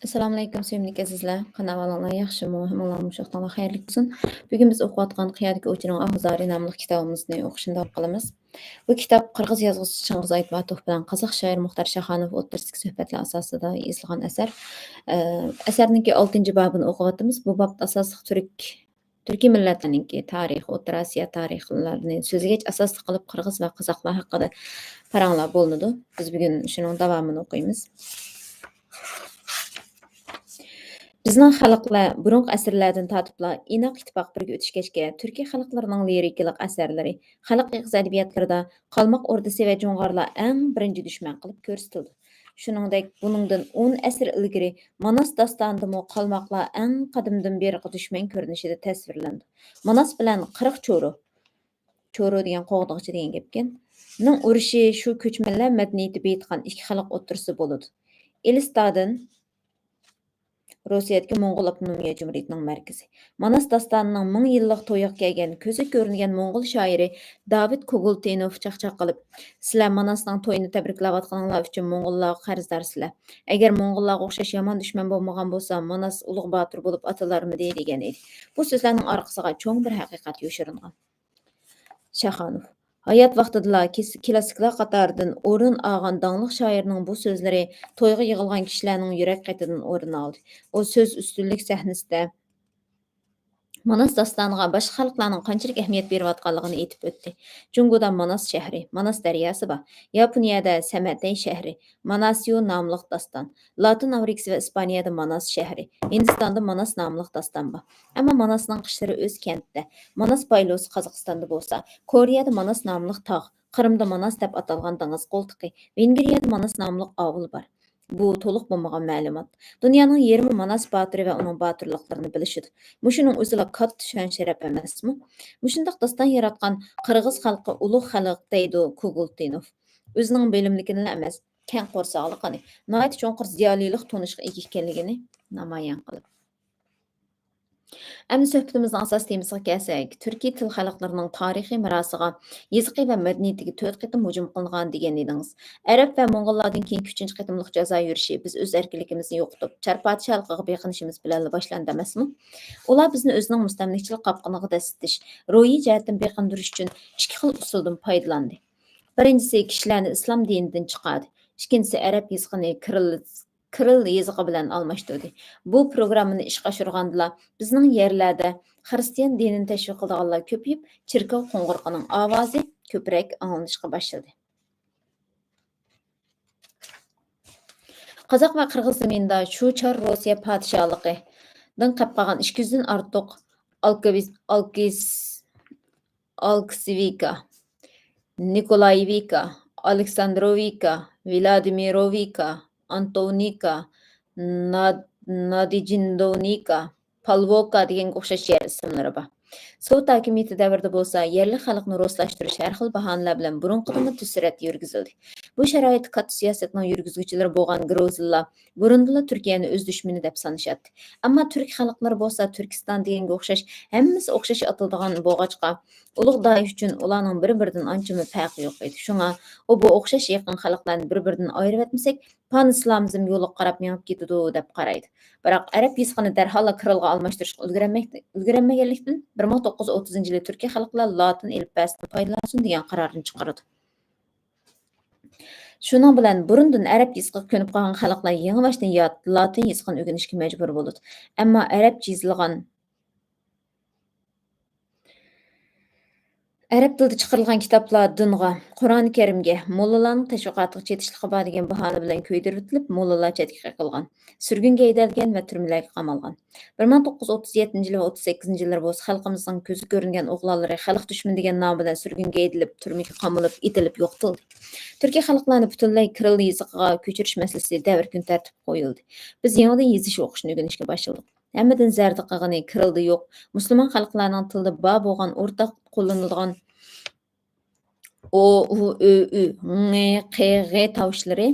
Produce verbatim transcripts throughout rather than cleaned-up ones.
ئەسسالامۇئەلەيكۇم، سۆيۈملۈك ئەزىزلەر. قانداق ئەھۋالىڭلار؟ ياخشىمۇ؟ ھەممىڭلارنىڭ شۇ ۋاقتىڭلار خەيرلىك بولسۇن. بۈگۈن بىز ئوقۇۋاتقان قىيادىكى ئوۋچىنىڭ ئاھۇ زارى ناملىق كىتابىمىزنى ئوقۇشنى داۋام قىلىمىز. بۇ كىتاب قىرغىز يازغۇچىسى چىڭگىز ئايتماتوف بىلەن قازاق شائىرى مۇختار شاخانوف ئوتتۇرىسىدىكى سۆھبەتلەر ئاساسىدا يېزىلغان ئەسەر. ئە، ئەسەرنىڭكى ئالتىنچى بابىنى ئوقۇۋاتىمىز. بۇ بابتا ئاساسلىق تۈرك، تۈركىي مىللەتلەرنىڭكى تارىخى، ئوتتۇرا ئاسىيا تارىخلىرىنى سۆزلىگەچ، ئاساسلىق قىلىپ قىرغىز ۋە قازاقلار ھەققىدە پاراڭلار بولۇنىدۇ. بىز بۈگۈن شۇنىڭ داۋامىنى ئوقۇيمىز. بىزنىڭ خەلقلەر بۇرۇنقى ئەسىرلەردىن تارتىپلا ئىناق، ئىتتىپاق بىرگە ئۆتۈشكەچكە، تۈركىي خەلقلەرنىڭ لىرىكىلىق ئەسەرلىرى، خەلق ئېغىز ئەدەبىياتلىرىدا قالماق ئوردىسى ۋە جۇڭغارلار ئەڭ بىرىنچى دۈشمەن قىلىپ كۆرسىتىلىدۇ. شۇنىڭدەك، بۇنىڭدىن ئون ئەسىر ئىلگىرى ماناس داستانىدىمۇ قالماقلار ئەڭ قەدىمدىن بېرىقى دۈشمەن كۆرۈنۈشىدە تەسۋىرلىنىدۇ. ماناس بىلەن قىرىق چورۇ، چورۇ دېگەن قوغدىغۇچى دېگەن گەپكەن، نىڭ ئۇرۇشى شۇ كۆچمەنلەر مەدەنىيىتى بېيىتقان ئىككى خەلق ئوتتۇرىسىدا بولىدۇ. ئېلىستادىن روسىيەدىكى موڭغۇل ئاپتونومىيە جۇمھۇرىيىتىنىڭ مەركىزى. ماناس داستانىنىڭ مىڭ يىللىق تويىغا كەلگەن، كۆزگە كۆرۈنگەن موڭغۇل شائىرى داۋىد كۇگۇلتىنوف چاقچاق قىلىپ، «سىلەر ماناسنىڭ تويىنى تەبرىكلەۋاتقىنىڭلار ئۈچۈن موڭغۇللارغا قەرزدارسىلەر. ئەگەر موڭغۇللارغا ئوخشاش يامان دۈشمەن بولمىغان بولسا، ماناس ئۇلۇغ باتۇر بولۇپ ئاتىلارمىدى؟» دېگەن ئىدى. بۇ سۆزلەرنىڭ ئارقىسىغا چوڭ بىر ھەقىقەت يوشۇرۇنغان. شاخانوف. ھايات ۋاقتىدىلا كىس-، كلاسسىكلار قاتارىدىن ئورۇن ئالغان داڭلىق شائىرنىڭ بۇ سۆزلىرى تويغا يىغىلغان كىشىلەرنىڭ يۈرەك قېتىدىن ئورۇن ئالدى. ئۇ سۆز ئۈستۈنلۈك سەھنىسىدە ماناس داستانىغا باشقا خەلقلەرنىڭ قانچىلىك ئەھمىيەت بېرىۋاتقانلىقىنى ئېيتىپ ئۆتتى. جۇڭگودا ماناس شەھىرى، ماناس دەرياسى بار. ياپونىيەدە سەمەتەي شەھىرى، ماناسيو ناملىق داستان. لاتىن ئامېرىكىسى ۋە ئىسپانىيەدە ماناس شەھىرى، ھىندىستاندا ماناس ناملىق داستان بار. ئەمما ماناسنىڭ قىشلىرى ئۆز كەنتىدە، ماناس بايلوسى قازاقىستاندا بولسا، كورېيەدە ماناس ناملىق تاغ، قىرىمدا ماناس دەپ ئاتالغان دېڭىز قولتۇقى، ۋېنگرىيەدە ماناس ناملىق ئاۋۇل بار. بۇ تولۇق بولمىغان مەلۇمات. دۇنيانىڭ يېرىمى ماناس باتۇرى ۋە ئۇنىڭ باتۇرلۇقلىرىنى بىلىشىدۇ. مۇشۇنىڭ ئۆزىلا كاتتا شان-شەرەپ ئەمەسمۇ؟ مۇشۇنداق داستان ياراتقان قىرغىز خەلقى ئۇلۇغ خەلق، دەيدۇ كۇگۇلتىنوف. ئۆزىنىڭ بىلىملىكىنىلا ئەمەس، كەڭ قورساقلىقىنى، ناھايىتى چوڭقۇر زىيالىيلىق تونۇشىغا ئىگە ئىكەنلىكىنى نامايان قىلىپ. ئەمدى سۆھبىتىمىزنىڭ ئاساسىي تېمىسىغا كەلسەك، تۈركىي تىل خەلقلىرىنىڭ تارىخىي مىراسىغا، يېزىقى ۋە مەدەنىيىتىگە تۆت قېتىم ھۇجۇم قىلىنغان دېگەن ئىدىڭىز. ئەرەب ۋە موڭغۇللاردىن كېيىنكى ئۈچىنچى قېتىملىق جازا يۈرۈشى بىز ئۆز ئەركىنلىكىمىزنى يوقىتىپ، چار پادىشاھلىقىغا بېقىنىشىمىز بىلەنلا باشلاندى ئەمەسمۇ؟ ئۇلار بىزنى ئۆزىنىڭ مۇستەملىكىچىلىك قاپقىنىغا دەسسىتىش، روھىي جەھەتتىن بېقىندۇرۇش ئۈچۈن ئىككى خىل ئۇسۇلدىن پايدىلاندى. بىرىنچىسى، كىشىلەرنى ئىسلام دىنىدىن چىقاردى. ئىككىنچىسى، ئەرەب يېزىقىنى كىرىل-، كىرىل يېزىقى بىلەن ئالماشتۇردى. بۇ پروگراممىنى ئىشقا ئاشۇرغاندىلا، بىزنىڭ يەرلەردە خىرىستىيان دىنىنى تەشۋىق قىلىدىغانلار كۆپىيىپ، چېركاۋ قوڭغۇرىقىنىڭ ئاۋازى كۆپرەك ئاڭلىنىشقا باشلىدى. قازاق ۋە قىرغىز زېمىنىدا شۇ چار روسىيە پادىشاھلىقىدىن قېلىپ قالغان ئىككى يۈزدىن ئارتۇق ئالكىۋىس-، ئالكىس-، ئالكسىۋىكا، نىكولايېۋىكا، ئالېكساندروۋىكا، ۋلادىمىروۋىكا، ئانتونىكا، نا-، نادىجىندونىكا، پالۋوكا دېگەنگە ئوخشاش يەر ئىسىملىرى بار. سوۋېت ھاكىمىيىتى دەۋرىدە بولسا يەرلىك خەلقنى رۇسلاشتۇرۇش ھەر خىل باھانىلەر بىلەن بۇرۇنقىدىنمۇ تېز سۈرئەتتە يۈرگۈزۈلدى. بۇ شارائىتتا كاتتا سىياسەتنىڭ يۈرگۈزگۈچىلىرى بولغان گرۇزىنلار بۇرۇندىلا تۈركىيەنى ئۆز دۈشمىنى دەپ سانىشاتتى. ئەمما تۈرك خەلقلىرى بولسا تۈركىستان دېگەنگە ئوخشاش، ھەممىسى ئوخشاش ئاتىلىدىغان بولغاچقا، ئۇلۇغ داھىي ئۈچۈن ئۇلارنىڭ بىر-بىرىدىن ئانچىمۇ پەرقى يوق ئىدى. شۇڭا ئۇ بۇ ئوخشاش يېقىن خەلقلەرنى بىر-بىرىدىن ئايرىۋەتمىسەك، پان ئىسلامىزم يولىغا قاراپ مېڭىپ كېتىدۇ، دەپ قارايدۇ. بىراق ئەرەب يېزىقىنى دەرھاللا كىرىلغا ئالماشتۇرۇشقا ئۈلگۈرەلمەك-، ئۈلگۈرەلمىگەنلىكتىن، بىر مىڭ توققۇز يۈز ئوتتۇزىنچى يىلى تۈركىي خەلقلەر لاتىن ئېلىپبەسىدىن پايدىلانسۇن دېگەن قارارنى چىقىرىدۇ. شۇنىڭ بىلەن بۇرۇندىن ئەرەب يېزىقىغا كۆنۈپ قالغان خەلقلەر يېڭىباشتىن يات لاتىن يېزىقىنى ئۆگىنىشكە مەجبۇر بولىدۇ. ئەمما ئەرەبچە يېزىلغان، ئەرەب تىلىدا چىقىرىلغان كىتابلار دىنغا، قۇرئان كەرىمگە، موللىلارنىڭ تەشۋىقاتىغا چېتىشلىقى بار دېگەن باھانە بىلەن كۆيدۈرۈۋېتىلىپ، موللىلار چەتكە قېقىلغان، سۈرگۈنگە ھەيدەلگەن ۋە تۈرمىلەرگە قامالغان. بىر مىڭ توققۇز يۈز ئوتتۇز يەتتىنچى يىلى ۋە ئوتتۇز سەككىزىنچى يىللىرى بولسا خەلقىمىزنىڭ كۆزگە كۆرۈنگەن ئوغلانلىرى خەلق دۈشمىنى دېگەن نام بىلەن سۈرگۈنگە ھەيدىلىپ، تۈرمىگە قامىلىپ، ئېتىلىپ يوقىتىلدى. تۈركىي خەلقلەرنى پۈتۈنلەي كىرىل يېزىقىغا كۆچۈرۈش مەسىلىسى دەۋر كۈن تەرتىپكە قويۇلدى. بىز يېڭىدىن يېزىش ئوقۇشنى ئۆگىنىشكە باشلىدۇق. ھەممىدىن زەردە قىلغىنى كىرىلدا يوق، مۇسۇلمان خەلقلەرنىڭ تىلىدا بار بولغان ئورتاق قوللىنىلىدىغان ئو، ئۇ، ئۆ، ئۈ، ڭ، قې، غې تاۋۇشلىرى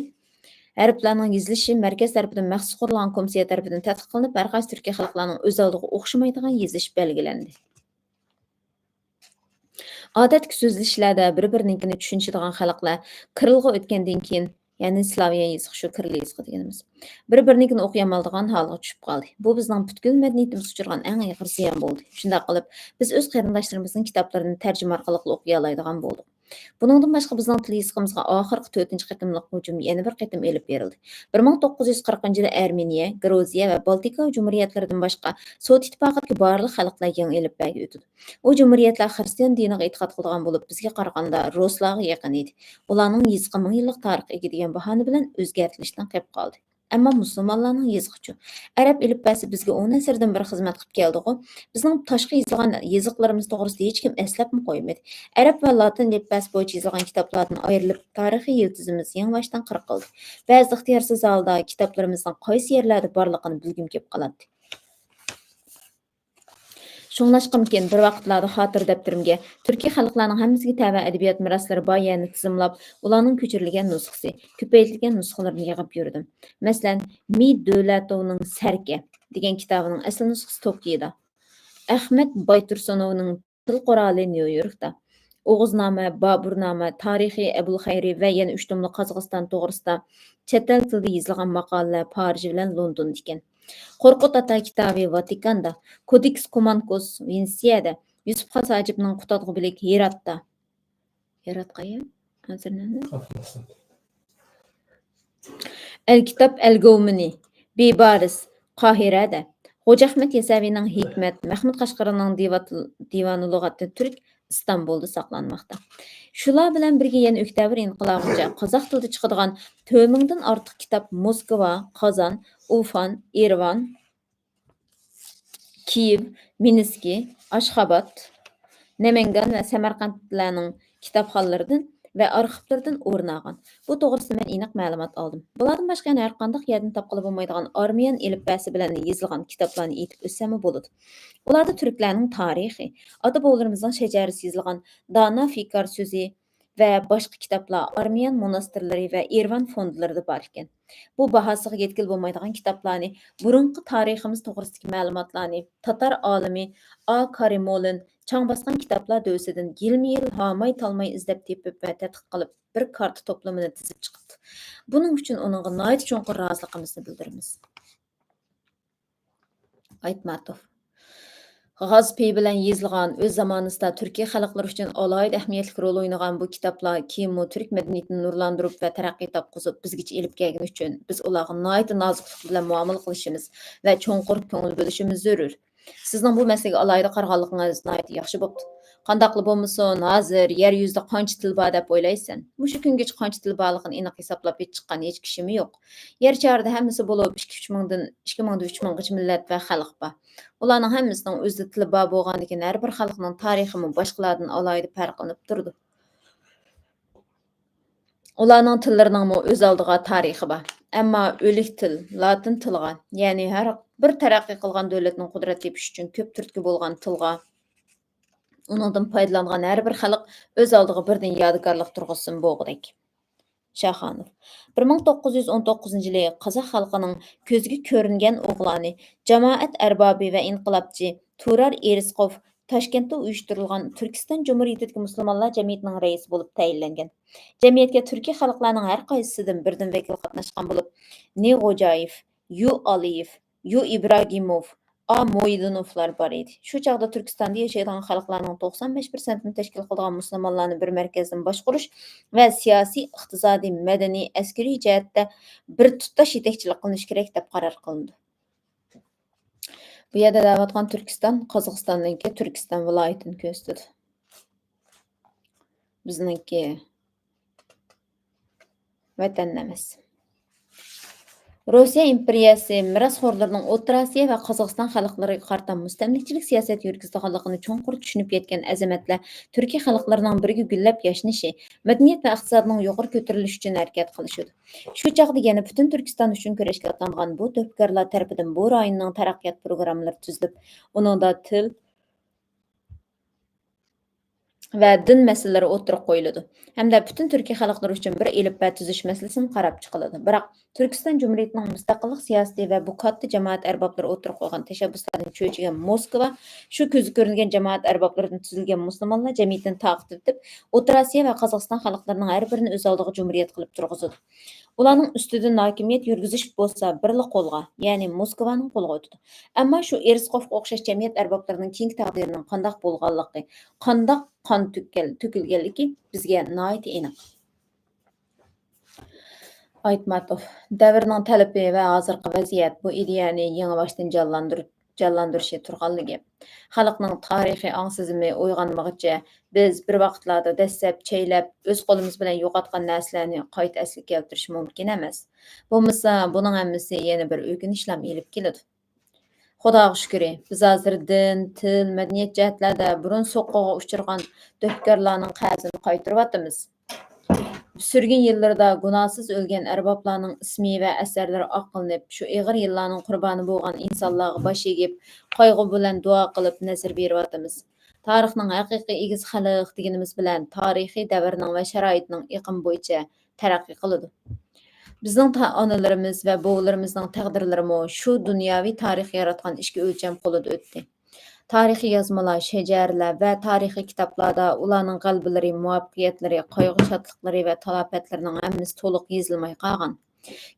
ھەرپلەرنىڭ يېزىلىشى مەركەز تەرىپىدىن مەخسۇس قۇرۇلغان كومىسسىيە تەرىپىدىن تەتقىق قىلىنىپ، ھەر قايسى تۈركىي خەلقلەرنىڭ ئۆز ئالدىغا ئوخشىمايدىغان يېزىش بەلگىلەندى. ئادەتتىكى سۆزلىشىشلەردە بىر-بىرىنىڭكىنى چۈشىنىشىدىغان خەلقلەر كىرىلغا ئۆتكەندىن كېيىن، يەنى سلاۋيان يېزىقى، شۇ كىرىل يېزىقى دېگىنىمىز. بىر-بىرىنىڭكىنى ئوقۇيالمايدىغان ھالغا چۈشۈپ قالدى. بۇ بىزنىڭ پۈتكۈل مەدەنىيىتىمىزگە ئۇچرىغان ئەڭ ئېغىر زىيان بولدى. شۇنداق قىلىپ، بىز ئۆز قېرىنداشلىرىمىزنىڭ كىتابلىرىنى تەرجىمە ئارقىلىقلا ئوقۇيالايدىغان بولدۇق. بۇنىڭدىن باشقا، بىزنىڭ تىل يېزىقىمىزغا ئاخىرقى تۆتىنچى قېتىملىق ھۇجۇم يەنە بىر قېتىم ئېلىپ بېرىلدى. بىر مىڭ توققۇز يۈز قىرىقىنچى يىلى ئەرمېنىيە، گرۇزىيە ۋە بالتىكا جۇمھۇرىيەتلىرىدىن باشقا، سوۋېت ئىتتىپاقىدىكى بارلىق خەلقلەر يېڭى ئېلىپبەگە ئۆتىدۇ. ئۇ جۇمھۇرىيەتلەر خىرىستىيان دىنىغا ئېتىقاد قىلىدىغان بولۇپ، بىزگە قارىغاندا رۇسلارغا يېقىن ئىدى. ئۇلارنىڭ يېزىقى مىڭ يىللىق تارىخقا ئىگە دېگەن باھانە بىلەن ئۆزگەرتىلىشتىن قېلىپ قالدى. ئەمما مۇسۇلمانلارنىڭ يېزىقىچۇ؟ ئەرەب ئېلىپبەسى بىزگە ئون ئەسىردىن بېرى خىزمەت قىلىپ كەلدىغۇ؟ بىزنىڭ تاشقى يېزىلغان يېزىقلىرىمىز توغرىسىدا ھېچكىم ئەسلەپمۇ قويمىدى. ئەرەب ۋە لاتىن ئېلىپبەسى بويىچە يېزىلغان كىتابلاردىن ئايرىلىپ، تارىخىي يىلتىزىمىز يېڭىباشتىن قىرقىلدى. بەزىدە ئىختىيارسىز ھالدا كىتابلىرىمىزنىڭ قايسى يەرلەردە بارلىقىنى بىلگۈم كېلىپ قالاتتى. شۇڭلاشقىمىكىن، بىر ۋاقىتلاردا خاتىرە دەپتىرىمگە تۈركىي خەلقلەرنىڭ ھەممىسىگە تەۋە ئەدەبىيات مىراسلىرى بار يەرنى تىزىملاپ، ئۇلارنىڭ كۆچۈرۈلگەن نۇسخىسى، كۆپەيتىلگەن نۇسخىلىرىنى يىغىپ يۈردۈم. مەسىلەن، مى دۆلەتوۋنىڭ سەركە دېگەن كىتابىنىڭ ئەسلى نۇسخىسى توكيودا، ئەخمەت بايتۇرسۇنوۋنىڭ تىل قورالى نيۇ يوركتا، ئوغۇزنامە، بابۇرنامە، تارىخى ئەبۇلخەيرى ۋە يەنە ئۈچ توملۇق قازاقىستان توغرىسىدا چەت ئەل تىلىدا يېزىلغان ماقالىلەر پارىژ بىلەن لوندوندا ئىكەن. قورقۇت ئاتا كىتابى ۋاتىكاندا، كودېكس كۇمانكۇس ۋېنېتسىيەدە، يۈسۈپ خاس ھاجىپنىڭ قۇتادغۇ بىلىك ھىراتتا. ھىرات قايەر؟ ھازىر نەدە؟ ئەلكىتاب ئەلگوۋمىنى، بىبارىس، قاھىرەدە، غوجا ئەخمەت يەسەۋىنىڭ ھېكمەت، مەخمۇت قەشقىرىنىڭ دىۋات-، دىۋانۇ لۇغاتىت تۈرك ئىستانبۇلدا ساقلانماقتا. شۇلار بىلەن بىرگە يەنە ئۆكتەبىر ئىنقىلابىغىچە قازاق تىلىدا چىقىدىغان تۆت مىڭدىن ئارتۇق كىتاب موسكۋا، قازان، ئۇفان، ئېرېۋان، كىيېۋ، مىنسكى، ئاشخاباد، نەمەنگان ۋە سەمەرقەنتلەرنىڭ كىتابخانىلىرىدىن ۋە ئارخىپلىرىدىن ئورۇن ئالغان. بۇ توغرىسىدا مەن ئېنىق مەلۇمات ئالدىم. بۇلاردىن باشقا يەنە ھەرقانداق يەردىن تاپقىلى بولمايدىغان ئارمىيان ئېلىپبەسى بىلەن يېزىلغان كىتابلارنى ئېيتىپ ئۆتسەممۇ بولىدۇ. ئۇلاردا تۈركلەرنىڭ تارىخى، ئاتا-بوۋىلىرىمىزنىڭ شەجەرىسى يېزىلغان دانا فىكار سۆزى، ۋە باشقا كىتابلار ئارمىيان موناستىرلىرى ۋە ئېرېۋان فوندلىرىدا بار ئىكەن. بۇ باھاسىغا يەتكىلى بولمايدىغان كىتابلارنى بۇرۇنقى تارىخىمىز توغرىسىدىكى مەلۇماتلارنى تاتار ئالىمى ئا كارىمولىن چاڭ باسقان كىتابلار دۆۋىسىدىن يىلمۇ-يىل ھاماي-تالماي ئىزدەپ تېپىپ ۋە تەتقىق قىلىپ، بىر كارتا توپلىمىنى تىزىپ چىقىپتۇ. بۇنىڭ ئۈچۈن ئۇنىڭغا ناھايىتى چوڭقۇر رازىلىقىمىزنى بىلدۈرىمىز. ئايتماتوف. غاز پېيى بىلەن يېزىلغان، ئۆز زامانىسىدا تۈركىي خەلقلىرى ئۈچۈن ئالاھىدە ئەھمىيەتلىك رول ئوينىغان بۇ كىتابلار كېيىنمۇ تۈرك مەدەنىيىتىنى نۇرلاندۇرۇپ ۋە تەرەققىي تاپقۇزۇپ، بىزگىچە ئېلىپ كەلگىنى ئۈچۈن بىز ئۇلارغا ناھايىتى نازۇكلۇق بىلەن مۇئامىلە قىلىشىمىز ۋە چوڭقۇر كۆڭۈل بۆلۈشىمىز زۆرۈر. سىزنىڭ بۇ مەسىلىگە ئالاھىدە قارىغانلىقىڭىز ناھايىتى ياخشى بوپتۇ. قانداقلا بولمىسۇن، ھازىر يەر يۈزىدە قانچە تىل بار دەپ ئويلايسەن؟ مۇشۇ كۈنگىچە قانچە تىل بارلىقىنى ئېنىق ھېسابلاپ يېتىپ چىققان ھېچ كىشىمۇ يوق. يەر شارىدا ھەممىسى بولۇپ ئىككى، ئۈچ مىڭدىن، ئىككى مىڭدىن ئۈچ مىڭغىچە مىللەت ۋە خەلق بار. ئۇلارنىڭ ھەممىسىنىڭ ئۆزىدە تىلى بار بولغاندىكىن، ھەر بىر خەلقنىڭ تارىخىمۇ باشقىلاردىن ئالاھىدە پەرقلىنىپ تۇرىدۇ. ئۇلارنىڭ تىللىرىنىڭمۇ ئۆز ئالدىغا تارىخى بار. ئەمما ئۆلۈك تىل، لاتىن تىلىغا، يەنى ھەر بىر تەرەققىي قىلغان دۆلەتنىڭ قۇدرەت تېپىشى ئۈچۈن كۆپ تۈرتكە بولغان تىلغا، ئۇنىڭدىن پايدىلانغان ھەر بىر خەلق ئۆز ئالدىغا بىردىن يادىكارلىق تۇرغۇزسىمۇ بولغۇدەك. شاخانوف. بىر مىڭ توققۇز يۈز ئون توققۇزىنچى يىلى قازاق خەلقىنىڭ كۆزگە كۆرۈنگەن ئوغلانى، جامائەت ئەربابى ۋە ئىنقىلابچى تۇرار ئېرىسقوف تاشكەنتتە ئۇيۇشتۇرۇلغان تۈركىستان جۇمھۇرىيىتىدىكى مۇسۇلمانلار جەمئىيىتىنىڭ رەئىسى بولۇپ تەيىنلەنگەن. جەمئىيەتكە تۈركىي خەلقلەرنىڭ ھەر قايسىسىدىن بىردىن ۋەكىل قاتناشقان بولۇپ، نى غوجايېف، يۇ ئالىيېف، يۇ ئىبراگىموف، ئا مويدۇنوفلار بار ئىدى. شۇ چاغدا تۈركىستاندا ياشايدىغان خەلقلەرنىڭ توقسان بەش پىرسەنتىنى تەشكىل قىلىدىغان مۇسۇلمانلارنى بىر مەركەزدىن باشقۇرۇش ۋە سىياسىي، ئىقتىسادىي، مەدەنىي، ئەسكىرىي جەھەتتە بىر تۇتاش يېتەكچىلىك قىلىنىشى كېرەك، دەپ قارار قىلىندى. بۇ يەردە دەۋاتقان تۈركىستان، قازاقىستاننىڭكى تۈركىستان ۋىلايىتىنى كۆرسىتىدۇ. بىزنىڭكى ۋەتەن ئەمەس. روسىيە ئىمپېرىيەسى مىراسخورلىرىنىڭ ئوتتۇرا ئاسىيا ۋە قازاقىستان خەلقلىرىگە قارىتا مۇستەملىكىچىلىك سىياسەت يۈرگۈزىدىغانلىقىنى چوڭقۇر چۈشىنىپ يەتكەن ئەزىمەتلەر تۈركىي خەلقلىرىنىڭ بىرگە گۈللەپ ياشنىشى، مەدەنىيەت ۋە ئىقتىسادىنىڭ يۇقىرى كۆتۈرۈلۈشى ئۈچۈن ھەرىكەت قىلىشىدۇ. شۇ چاغدا يەنە پۈتۈن تۈركىستان ئۈچۈن كۈرەشكە ئاتلانغان بۇ تۆھپىكارلار تەرىپىدىن بۇ رايوننىڭ تەرەققىيات پروگراممىلىرى تۈزۈلۈپ، ئۇنىڭدا تىل، ۋە دىن مەسىلىلىرى ئوتتۇرىغا قويۇلىدۇ ھەمدە پۈتۈن تۈركىي خەلقلىرى ئۈچۈن بىر ئېلىپبە تۈزۈش مەسىلىسىمۇ قاراپ چىقىلىدۇ. بىراق، تۈركىستان جۇمھۇرىيىتىنىڭ مۇستەقىللىق سىياسىتى ۋە بۇ كاتتا جامائەت ئەربابلىرى ئوتتۇرىغا قويغان تەشەببۇسلاردىن چۆچۈگەن موسكۋا شۇ كۆزگە كۆرۈنگەن جامائەت ئەربابلىرىدىن تۈزۈلگەن مۇسۇلمانلار جەمئىيىتىنى تارقىتىۋېتىپ، ئوتتۇرا ئاسىيا ۋە قازاقىستان خەلقلىرىنىڭ ھەر بىرىنى ئۆز ئالدىغا جۇمھۇرىيەت قىلىپ تۇرغۇزىدۇ. ئۇلارنىڭ ئۈستىدىن ھاكىمىيەت يۈرگۈزۈش بولسا بىرلا قولغا، يەنى موسكۋانىڭ قولىغا ئۆتىدۇ. ئەمما شۇ ئېرىسقوفقا ئوخشاش جەمئىيەت ئەربابلىرىنىڭ كېيىنكى تەقدىرىنىڭ قانداق بولغانلىقى، قانداق قان تۆككەن-، تۆكۈلگەنلىكى بىزگە ناھايىتى ئېنىق. ئايتماتوف، دەۋرنىڭ تەلىپى ۋە ھازىرقى ۋەزىيەت بۇ ئىدىيەنى يېڭىباشتىن جانلاندۇرۇپ، جانلاندۇرۇشى تۇرغانلا گەپ. خەلقنىڭ تارىخىي ئاڭ سېزىمى ئويغانمىغىچە، بىز بىر ۋاقىتلاردا دەسسەپ، چەيلەپ، ئۆز قولىمىز بىلەن يوقاتقان نەرسىلەرنى قايتا ئەسلىگە كەلتۈرۈش مۇمكىن ئەمەس. بولمىسا، بۇنىڭ ھەممىسى يەنە بىر ئۆكۈنۈشلەرنى ئېلىپ كېلىدۇ. خۇداغا شۈكرى، بىز ھازىر دىن، تىل، مەدەنىيەت جەھەتلەردە بۇرۇن سوققىغا ئۇچرىغان دۆھكارلارنىڭ قەرزىنى قايتۇرۇۋاتىمىز. سۈرگۈن يىللىرىدا گۇناھسىز ئۆلگەن ئەربابلارنىڭ ئىسمى ۋە ئەسەرلىرى ئاقلىنىپ، شۇ ئېغىر يىللارنىڭ قۇربانى بولغان ئىنسانلارغا باش ئېگىپ، قايغۇ بىلەن دۇئا قىلىپ نەزىر بېرىۋاتىمىز. تارىخنىڭ ھەقىقىي ئىگىسى خەلق دېگىنىمىز بىلەن، تارىخىي دەۋرنىڭ ۋە شارائىتنىڭ ئېقىمى بويىچە تەرەققىي قىلىدۇ. بىزنىڭ تا-، ئانىلىرىمىز ۋە بوۋىلىرىمىزنىڭ تەقدىرلىرىمۇ شۇ دۇنياۋى تارىخ ياراتقان ئىككى ئۆلچەم قولىدا ئۆتتى. تارىخىي يازمىلار، شەجەرىلەر ۋە تارىخىي كىتابلاردا ئۇلارنىڭ غەلىبىلىرى، مۇۋەپپەقىيەتلىرى، قايغۇ-شادلىقلىرى ۋە تالاپەتلىرىنىڭ ھەممىسى تولۇق يېزىلماي قالغان.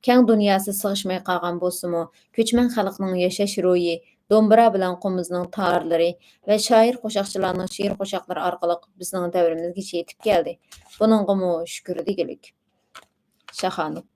كەڭ دۇنياسى سىغىشماي قالغان بولسىمۇ، كۆچمەن خەلقنىڭ ياشاش روھى، دومبۇرا بىلەن قومۇزنىڭ تارلىرى ۋە شائىر-قوشاقچىلارنىڭ شېئىر-قوشاقلىرى ئارقىلىق بىزنىڭ دەۋرىمىزگىچە يېتىپ كەلدى. بۇنىڭغىمۇ شۈكۈر دېگۈلۈك. شاخانوف.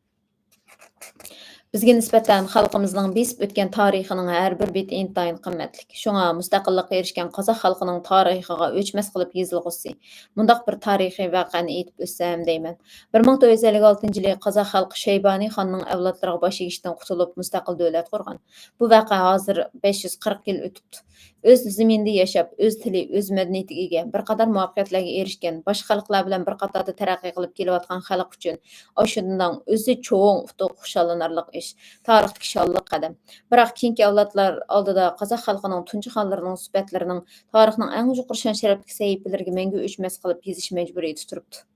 بىزگە نىسبەتەن خەلقىمىزنىڭ بېسىپ ئۆتكەن تارىخىنىڭ ھەر بىر بېتى ئىنتايىن قىممەتلىك. شۇڭا مۇستەقىللىققا ئېرىشكەن قازاق خەلقىنىڭ تارىخىغا ئۆچمەس قىلىپ يېزىلغۇسى مۇنداق بىر تارىخىي ۋەقەنى ئېيتىپ ئۆتسەم دەيمەن. بىر مىڭ تۆت يۈز ئەللىك ئالتىنچى يىلى قازاق خەلقى شەيبانىي خاننىڭ ئەۋلادلىرىغا باش ئېگىشتىن قۇتۇلۇپ، مۇستەقىل دۆلەت قۇرغان. بۇ ۋەقە ھازىر بەش يۈز قىرىق يىل ئۆتۈپتۇ. ئۆز زېمىنىدا ياشاپ، ئۆز تىلى، ئۆز مەدەنىيىتىگە ئىگە، بىر قاتار مۇۋەپپەقىيەتلەرگە ئېرىشكەن، باشقا خەلقلەر بىلەن بىر قاتاردا تەرەققىي قىلىپ كېلىۋاتقان خەلق ئۈچۈن ئاشۇنداق ئۆزى چوڭ ئۇتۇق، خۇشاللىنارلىق ئىش، تارىختىكى شانلىق قەدەم. بىراق كېيىنكى ئەۋلادلار ئالدىدا قازاق خەلقىنىڭ تۇنجى خانلىرىنىڭ سۈپەتلىرىنىڭ تارىخنىڭ ئەڭ يۇقىرى شان-شەرەپلىك سەھىپىلىرىگە مەڭگۈ ئۆچمەس قىلىپ يېزىش مەجبۇرىيىتى تۇرۇپتۇ.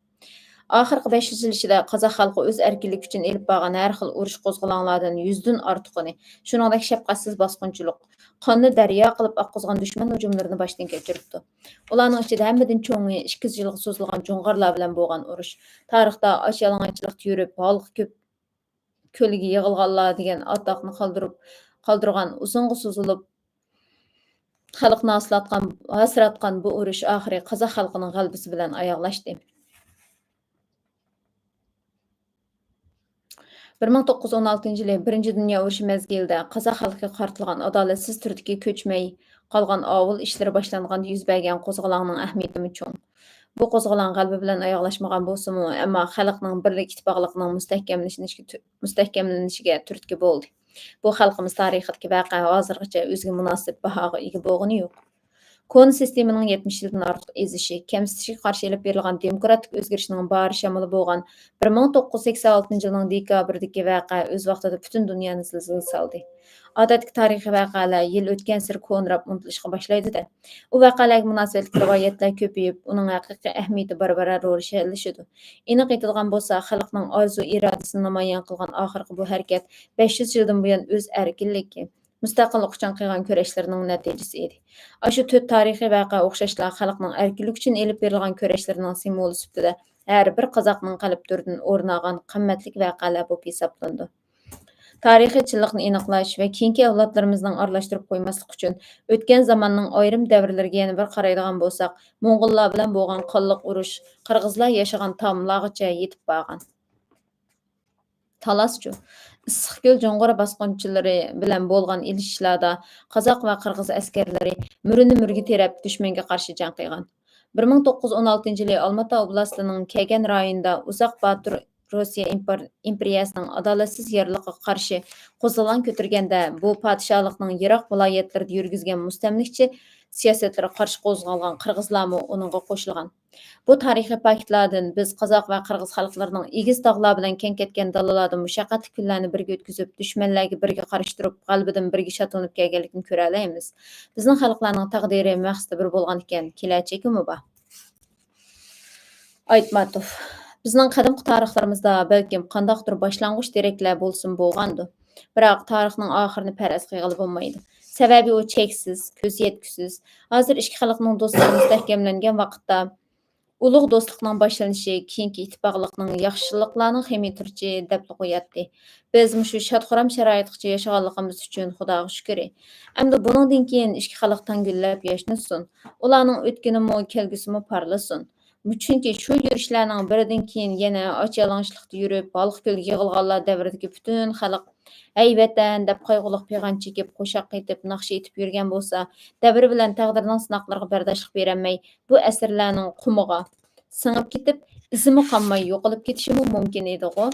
ئاخىرقى بەش يۈز يىل ئىچىدە قازاق خەلقى ئۆز ئەركىنلىكى ئۈچۈن ئېلىپ بارغان ھەر خىل ئۇرۇش قوزغىلاڭلاردىن يۈزدىن ئارتۇقىنى، شۇنىڭدەك شەپقەتسىز باسقۇنچىلىق، قاننى دەريا قىلىپ ئاققۇزغان دۈشمەن ھۇجۇملىرىنى باشتىن كەچۈرۈپتۇ. ئۇلارنىڭ ئىچىدە ھەممىدىن چوڭى ئىككى يۈز يىلغا سوزۇلغان جۇڭغارلار بىلەن بولغان ئۇرۇش. تارىختا ئاچ يالىڭاچچىلىقتا يۈرۈپ، ھالقا كۆپ كۆلگە يىغىلغانلار دېگەن ئاتاقنى قالدۇرۇپ، قالدۇرغان ئۇزۇنغا سوزۇلۇپ، خەلقنى ھاسىراتقان، ھاسىراتقان بۇ ئۇرۇش ئاخىرى قازاق خەلقىنىڭ غەلىبىسى بىلەن ئاياغلاشتى. بىر مىڭ توققۇز يۈز ئون ئالتىنچى يىلى بىرىنچى دۇنيا ئۇرۇشى مەزگىلىدە قازاق خەلقىگە قارىتىلغان ئادالەتسىز تۈردىكى كۆچمەي قالغان ئاۋۇل ئىشلىرى باشلانغاندا يۈز بەرگەن قوزغىلاڭنىڭ ئەھمىيىتىمۇ چوڭ. بۇ قوزغىلاڭ غەلىبە بىلەن ئاياغلاشمىغان بولسىمۇ، ئەمما خەلقنىڭ بىرلىك ئىتتىپاقلىقىنىڭ مۇستەھكەملىشىشىگە تۈ-، مۇستەھكەملىنىشىگە تۈرتكە بولدى. بۇ خەلقىمىز تارىخىدىكى ۋەقە ھازىرغىچە ئۆزىگە مۇناسىپ باھاغا ئىگە بولغىنى يوق. كونا سىستېمىنىڭ يەتمىش يىلدىن ئارتۇق ئېزىشى، كەمسىتىشىگە قارشى ئېلىپ بېرىلغان دېموكراتىك ئۆزگىرىشنىڭ باھار شامىلى بولغان بىر مىڭ توققۇز يۈز سەكسەن ئالتىنچى يىلنىڭ دېكابىردىكى ۋەقە ئۆز ۋاقتىدا پۈتۈن دۇنيانى زىلزىلە سالدى. ئادەتتىكى تارىخىي ۋەقەلەر يىل ئۆتكەنسېرى كونىراپ ئۇنتۇلۇشقا باشلايدۇ-دە. ئۇ ۋەقەلەرگە مۇناسىۋەتلىك رىۋايەتلەر كۆپىيىپ، ئۇنىڭ ھەقىقىي ئەھمىيىتى بارا-بارا روشەنلىشىدۇ. ئېنىق ئېيتىدىغان بولسا، خەلقنىڭ ئارزۇ-ئىرادىسىنى نامايان قىلغان ئاخىرقى بۇ ھەرىكەت بەش يۈز يىلدىن بۇيان ئۆز ئەركىنلىكى، مۇستەقىللىق ئۈچۈن قىلغان كۈرەشلىرىنىڭ نەتىجىسى ئىدى. ئاشۇ تۆت تارىخىي ۋەقە ئوخشاشلا خەلقنىڭ ئەركىنلىكى ئۈچۈن ئېلىپ بېرىلغان كۈرەشلىرىنىڭ سىمۋولى سۈپىتىدە ھەر بىر قازاقنىڭ قەلب تۆرىدىن ئورۇن ئالغان قىممەتلىك ۋەقەلەر بولۇپ ھېسابلىنىدۇ. تارىخىي چىنلىقنى ئېنىقلاش ۋە كېيىنكى ئەۋلادلىرىمىزنىڭ ئارىلاشتۇرۇپ قويماسلىقى ئۈچۈن ئۆتكەن زاماننىڭ ئايرىم دەۋرلىرىگە يەنە بىر قارايدىغان بولساق، موڭغۇللار بىلەن بولغان قانلىق ئۇرۇش قىرغىزلار ياشىغان تاملارغىچە يېتىپ بارغان. تالاسچۇ؟ ئىسسىقكۆل جۇڭغار باسقۇنچىلىرى بىلەن بولغان ئېلىشىشلاردا قازاق ۋە قىرغىز ئەسكەرلىرى مۈرىنى مۈرىگە تىرەپ دۈشمەنگە قارشى جەڭ قىلغان. بىر مىڭ توققۇز يۈز ئون ئالتىنچى يىلى ئالماتا ئوبلاستىنىڭ كەگەن رايونىدا ئۇزاق باتۇر روسىيە ئىمپېر-، ئىمپېرىيەسىنىڭ ئادالەتسىز يارلىقىغا قارشى قوزغىلاڭ كۆتۈرگەندە، بۇ پادىشاھلىقنىڭ يىراق ۋىلايەتلىرىدە يۈرگۈزگەن مۇستەملىكىچى سىياسەتلىرىگە قارشى قوزغالغان قىرغىزلارمۇ ئۇنىڭغا قوشۇلغان. بۇ تارىخىي پاكىتلاردىن بىز قازاق ۋە قىرغىز خەلقلىرىنىڭ ئېگىز تاغلار بىلەن كەڭ كەتكەن دالىلاردىن مۇشەققەتلىك كۈنلەرنى بىرگە ئۆتكۈزۈپ، دۈشمەنلەرگە بىرگە قارشى تۇرۇپ، غەلىبىدىن بىرگە شادلىنىپ كەلگەنلىكىنى كۆرەلەيمىز. بىزنىڭ خەلقلەرنىڭ تەقدىرى، مەقسىتى بىر بولغان ئىكەن، كېلەچىكىمۇ بار. ئايتماتوف، بىزنىڭ قەدىمكى تارىخلىرىمىزدا بەلكىم قانداقتۇر باشلانغۇچ دېرەكلەر بولسىمۇ بولغاندۇ. بىراق تارىخنىڭ ئاخىرىنى پەرەز قىلغىلى بولمايدۇ. سەۋەبى ئۇ چەكسىز، كۆز يەتكۈسىز. ھازىر ئىككى خەلقنىڭ دوستلۇقى مۇستەھكەملەنگەن ۋاقىتتا، ئۇلۇغ دوستلۇقنىڭ باشلىنىشى كېيىنكى ئىتتىپاقلىقنىڭ، ياخشىلىقلارنىڭ خېمىرى تۇرۇچى دەپلا قوياتتى. بىز مۇشۇ شاد-خۇرام شارائىتقىچە ياشىغانلىقىمىز ئۈچۈن خۇداغا شۈكرى. ئەمدى بۇنىڭدىن كېيىن ئىككى خەلق تەڭ گۈللەپ ياشنىسۇن. ئۇلارنىڭ ئۆتكىنىمۇ، كەلگۈسىمۇ پارلىسۇن. چۈنكى شۇ يۈرۈشلەرنىڭ بىرىدىن كېيىن يەنە ئاچ-يالىڭاچلىقتا يۈرۈپ، ھالقا كۆلگە يىغىلغانلار دەۋرىدىكى پۈتۈن خەلق «ھەي ۋەتەن» دەپ قايغۇلۇق پىغان چېكىپ، قوشاق ئېيتىپ، ناخشا ئېيتىپ يۈرگەن بولسا، دەۋر بىلەن تەقدىرنىڭ سىناقلىرىغا بەرداشلىق بېرەلمەي، بۇ ئەسىرلەرنىڭ قۇمىغا سىڭىپ كېتىپ، ئىزىمۇ قالماي يوقىلىپ كېتىشىمۇ مۇمكىن ئىدىغۇ.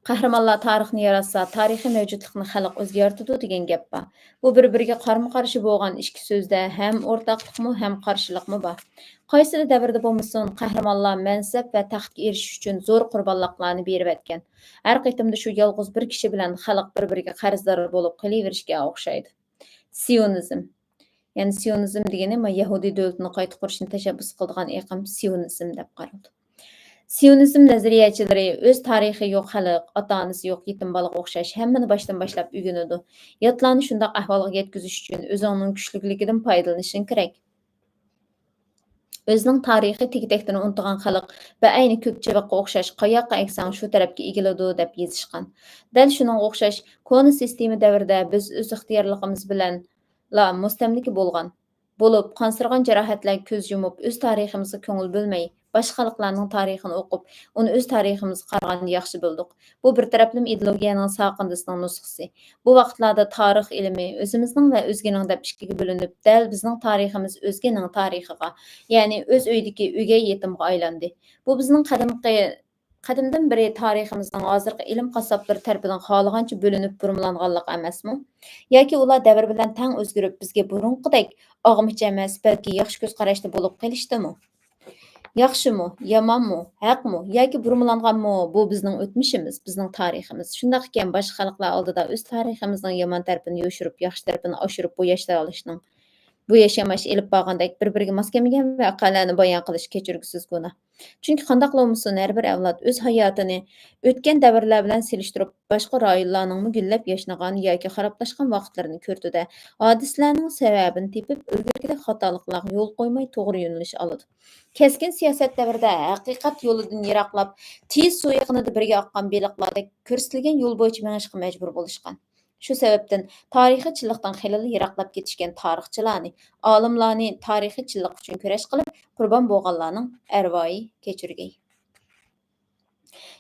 قەھرىمانلار تارىخنى ياراتسا، تارىخىي مەۋجۇتلۇقنى خەلق ئۆزى يارىتىدۇ دېگەن گەپ بار. بۇ بىر-بىرىگە قارمۇ-قارشى بولغان ئىككى سۆزدە ھەم ئورتاقلىقمۇ، ھەم قارشىلىقمۇ بار. قايسىلا دەۋردە بولمىسۇن، قەھرىمانلار مەنسەپ ۋە تەختكە ئېرىشىش ئۈچۈن زور قۇربانلىقلارنى بېرىۋەتكەن. ھەر قېتىمدا شۇ يالغۇز بىر كىشى بىلەن خەلق بىر-بىرىگە قەرزدار بولۇپ قېلىۋېرىشكە ئوخشايدۇ. سىيونىزم. يەنى سىيونىزم دېگىنى ما يەھۇدىي دۆلىتىنى قايتا قۇرۇشنى تەشەببۇس قىلىدىغان ئېقىم سىيونىزم دەپ قارىلىدۇ. سىيونىزم نەزەرىيەچىلىرى ئۆز تارىخى يوق خەلق، ئاتا-ئانىسى يوق يېتىم بالىغا ئوخشاش ھەممىنى باشتىن باشلاپ ئۆگىنىدۇ. ياتلارنى شۇنداق ئەھۋالغا يەتكۈزۈش ئۈچۈن ئۆزۈڭنىڭ كۈچلۈكلۈكىدىن پايدىلىنىشىڭ كېرەك. ئۆزىنىڭ تارىخى تېگى-تەكتىنى ئۇنتۇغان خەلق بەئەينى كۆك چىۋىققا ئوخشاش، قاياققا ئەگسەڭ شۇ تەرەپكە ئېگىلىدۇ، دەپ يېزىشقان. دەل شۇنىڭغا ئوخشاش، كونا سىستېما دەۋرىدە بىز ئۆز ئىختىيارلىقىمىز بىلەنلا مۇستەملىكە بولغان بولۇپ، قانسىرىغان جاراھەتلەرگە كۆز يۇمۇپ، ئۆز تارىخىمىزغا كۆڭۈل بۆلمەي، باشقا خەلقلەرنىڭ تارىخىنى ئوقۇپ، ئۇنى ئۆز تارىخىمىزغا قارىغاندا ياخشى بىلدۇق. بۇ بىر تەرەپلىمە ئىدېئولوگىيەنىڭ ساقىندىسىنىڭ نۇسخىسى. بۇ ۋاقىتلاردا تارىخ ئىلمى ئۆزىمىزنىڭ ۋە ئۆزگىنىڭ دەپ ئىككىگە بۆلۈنۈپ، دەل بىزنىڭ تارىخىمىز ئۆزگىنىڭ تارىخىغا، يەنى ئۆز ئۆيىدىكى ئۆگەي يېتىمغا ئايلاندى. بۇ بىزنىڭ قەدىمقى، قەدىمدىن بېرى تارىخىمىزنىڭ ھازىرقى ئىلىم قاسساپلىرى تەرىپىدىن خالىغانچە بۆلۈنۈپ بۇرمىلانغانلىقى ئەمەسمۇ؟ ياكى ئۇلار دەۋر بىلەن تەڭ ئۆزگىرىپ، بىزگە بۇرۇنقىدەك ئاغمىچى ئەمەس، بەلكى ياخشى كۆز قاراشتا بولۇپ قېلىشتىمۇ؟ ياخشىمۇ، يامانمۇ، ھەقمۇ ياكى بۇرمىلانغانمۇ، بۇ بىزنىڭ ئۆتمۈشىمىز، بىزنىڭ تارىخىمىز. شۇنداق ئىكەن، باشقا خەلقلەر ئالدىدا ئۆز تارىخىمىزنىڭ يامان تەرىپىنى يوشۇرۇپ، ياخشى تەرىپىنى ئاشۇرۇپ، بۇ ياشتا ئېلىپ بارغاندەك بىر-بىرىگە ماس كەلمىگەن ۋەقەلەرنى بايان قىلىش كەچۈرگۈسىز گۇناھ. چۈنكى قانداقلا بولمىسۇن، ھەر بىر ئەۋلاد ئۆز ھاياتىنى ئۆتكەن دەۋرلەر بىلەن سېلىشتۇرۇپ، باشقا رايونلارنىڭمۇ گۈللەپ ياشنىغان ياكى خارابلاشقان ۋاقىتلىرىنى كۆردى-دە، ھادىسىلەرنىڭ سەۋەبىنى تېپىپ، ئىلگىرىكىدەك خاتالىقلارغا يول قويماي، توغرا يۆنىلىش ئالىدۇ. كەسكىن سىياسەت دەۋرىدە ھەقىقەت يولىدىن يىراقلاپ، تېيىز سۇ يېقىنىدا بىرگە ئاققان بېلىقلاردەك كۆرسىتىلگەن يول بويىچە مېڭىشقا مەجبۇر بولۇشقان. شۇ سەۋەبتىن تارىخىي چىنلىقتىن خېلىلا يىراقلاپ كېتىشكەن تارىخچىلارنى، ئالىملارنى تارىخىي چىنلىق ئۈچۈن كۈرەش قىلىپ قۇربان بولغانلارنىڭ ئەرۋاھى كەچۈرگەي.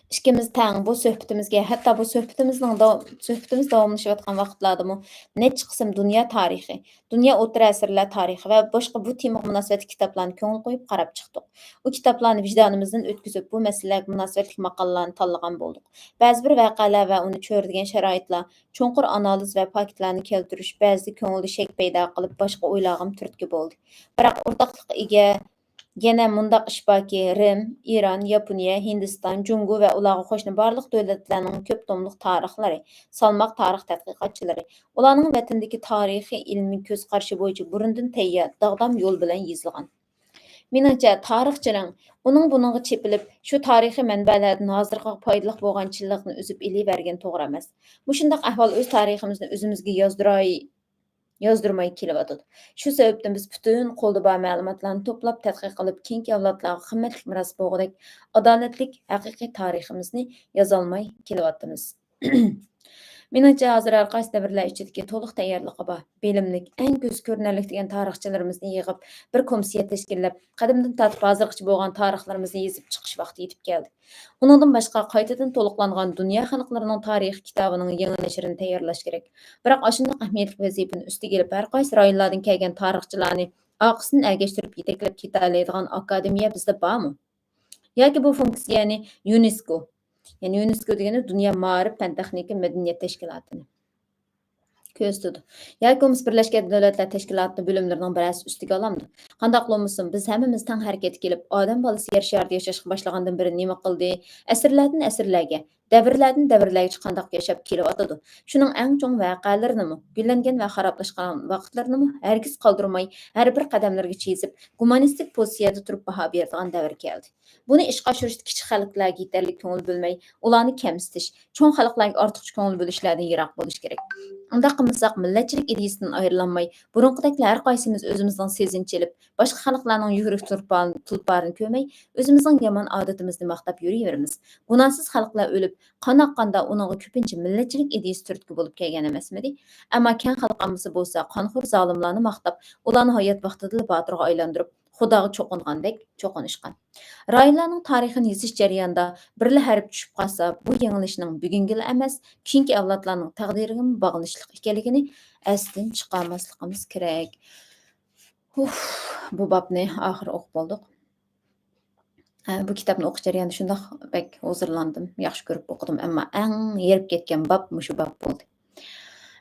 ئىككىمىز تەڭ بۇ سۆھبىتىمىزگە، ھەتتا بۇ سۆھبىتىمىزنىڭ داۋ-، سۆھبىتىمىز داۋاملىشىۋاتقان ۋاقىتلاردىمۇ نەچچە قىسىم دۇنيا تارىخى، دۇنيا ئوتتۇرا ئەسىرلەر تارىخى ۋە باشقا بۇ تېمىغا مۇناسىۋەتلىك كىتابلارنى كۆڭۈل قويۇپ قاراپ چىقتۇق. ئۇ كىتابلارنى ۋىجدانىمىزدىن ئۆتكۈزۈپ، بۇ مەسىلىلەرگە مۇناسىۋەتلىك ماقالىلەرنى تاللىغان بولدۇق. بەزى بىر ۋەقەلەر ۋە ئۇنى چۆرىدىگەن شارائىتلار، چوڭقۇر ئانالىز ۋە پاكىتلارنى كەلتۈرۈش بەزىدە كۆڭۈلدە شەك پەيدا قىلىپ، باشقا ئويلارغىمۇ تۈرتكە بولدى. بىراق ئورتاقلىققا ئىگە يەنە مۇنداق ئىش باركى، رىم، ئىران، ياپونىيە، ھىندىستان، جۇڭگو ۋە ئۇلارغا قوشنا بارلىق دۆلەتلەرنىڭ كۆپ توملۇق تارىخلىرى، سالماق تارىخ تەتقىقاتچىلىرى، ئۇلارنىڭ ۋەتىنىدىكى تارىخىي ئىلمىي كۆز قارىشى بويىچە بۇرۇندىن تەييار، داغدام يول بىلەن يېزىلغان. مېنىڭچە، تارىخچىنىڭ ئۇنىڭ بۇنىڭغا چېپىلىپ، شۇ تارىخىي مەنبەلەردىن ھازىرغىغا پايدىلىق بولغان چىنلىقنى ئۈزۈپ ئېلىۋەرگىنى توغرا ئەمەس. مۇشۇنداق ئەھۋال ئۆز تارىخىمىزنى ئۆزىمىزگە يازدۇراي-، يازدۇرماي كېلىۋاتىدۇ. شۇ سەۋەبتىن بىز پۈتۈن قولدا بار مەلۇماتلارنى توپلاپ، تەتقىق قىلىپ، كېيىنكى ئەۋلادلارغا قىممەتلىك مىراس بولغۇدەك ئادالەتلىك، ھەقىقىي تارىخىمىزنى يازالماي كېلىۋاتىمىز. مېنىڭچە، ھازىر ھەر قايسى دەۋرلەر ئىچىدىكى تولۇق تەييارلىقى بار، بىلىملىك، ئەڭ كۆزگە كۆرۈنەرلىك دېگەن تارىخچىلىرىمىزنى يىغىپ، بىر كومىسسىيە تەشكىللەپ، قەدىمدىن تارتىپ ھازىرغىچە بولغان تارىخلىرىمىزنى يېزىپ چىقىش ۋاقتى يېتىپ كەلدى. ئۇنىڭدىن باشقا، قايتىدىن تولۇقلانغان دۇنيا خەلقلىرىنىڭ تارىخىي كىتابىنىڭ يېڭى نەشرىنى تەييارلاش كېرەك. بىراق ئاشۇنداق ئەھمىيەتلىك ۋەزىپىنى ئۈستىگە ئېلىپ، ھەر قايسى رايونلاردىن كەلگەن تارىخچىلارنى ئارقىسىدىن ئەگەشتۈرۈپ يېتەكلەپ كېتەلەيدىغان ئاكادېمىيە بىزدە بارمۇ؟ ياكى بۇ فۇنكسىيەنى يۇنېسكو، يەنى يۇنېسكو دېگىنى دۇنيا مائارىپ، پەن-تېخنىكا، مەدەنىيەت تەشكىلاتىنى كۆرسىتىدۇ. ياكى بولمىسا بىرلەشكەن دۆلەتلەر تەشكىلاتىنىڭ بۆلۈملىرىنىڭ بىرەرسى ئۈستىگە ئالامدۇ؟ قانداقلا بولمىسۇن، بىز ھەممىمىز تەڭ ھەرىكەتكە كېلىپ، ئادەم بالىسى يەر شارىدا ياشاشقا باشلىغاندىن بېرى نېمە قىلدى؟ ئەسىرلەردىن ئەسىرلەرگە، دەۋرلەردىن دەۋرلەرگىچە قانداق ياشاپ كېلىۋاتىدۇ؟ شۇنىڭ ئەڭ چوڭ ۋەقەلىرىنىمۇ، گۈللەنگەن ۋە خارابلاشقان ۋاقىتلىرىنىمۇ ھەرگىز قالدۇرماي، ھەر بىر قەدەملىرىگىچە يېزىپ، گۇمانىستىك پوزىتسىيەدە تۇرۇپ باھا بېرىدىغان دەۋر كەلدى. بۇنى ئىشقا ئاشۇرۇشتا كىچىك خەلقلەرگە يېتەرلىك كۆڭۈل بۆلمەي، ئۇلارنى كەمسىتىش، چوڭ خەلقلەرگە ئارتۇقچە كۆڭۈل بۆلۈشلەردىن يىراق بولۇش كېرەك. ئۇنداق قىلمىساق، مىللەتچىلىك ئىدىيىسىدىن ئايرىلالماي، بۇرۇنقىدەكلا ھەر قايسىمىز ئۆزىمىزنىڭ سېزىنچى ئېلىپ، باشقا خەلقلەرنىڭ يۈرەك تۇلپارىنى، تۇلپارىنى كۆرمەي، ئۆزىمىزنىڭ يامان ئادىتىمىزنى ماختاپ يۈرۈۋېرىمىز. گۇناھسىز خەلقلەر ئۆلۈپ، قان ئاققاندا ئۇنىڭغا كۆپىنچە مىللەتچىلىك ئىدىيىسى تۈرتكە بولۇپ كەلگەن ئەمەسمىدى؟ ئەمما كەڭ خەلق ئاممىسى بولسا قانخور زالىملارنى ماختاپ، ئۇلارنى ھايات ۋاقتىدىلا باتۇرغا ئايلاندۇرۇپ، خۇداغا چوقۇنغاندەك چوقۇنۇشقان. رايونلارنىڭ تارىخىنى يېزىش جەريانىدا بىرلا ھەرپ چۈشۈپ قالسا، بۇ يېڭىلىشنىڭ بۈگۈنگىلا ئەمەس، كېيىنكى ئەۋلادلارنىڭ تەقدىرىگىمۇ باغلىنىشلىق ئىكەنلىكىنى ئەستىن چىقارماسلىقىمىز كېرەك. ئۇف، بۇ بابنى ئاخىرى ئوقۇپ بولدۇق. ئە، بۇ كىتابنى ئوقۇش جەريانىدا شۇنداق بەك ھۇزۇرلاندىم، ياخشى كۆرۈپ ئوقۇدۇم، ئەمما ئەڭ ھېرىپ كەتكەن باب مۇشۇ باب بولدى.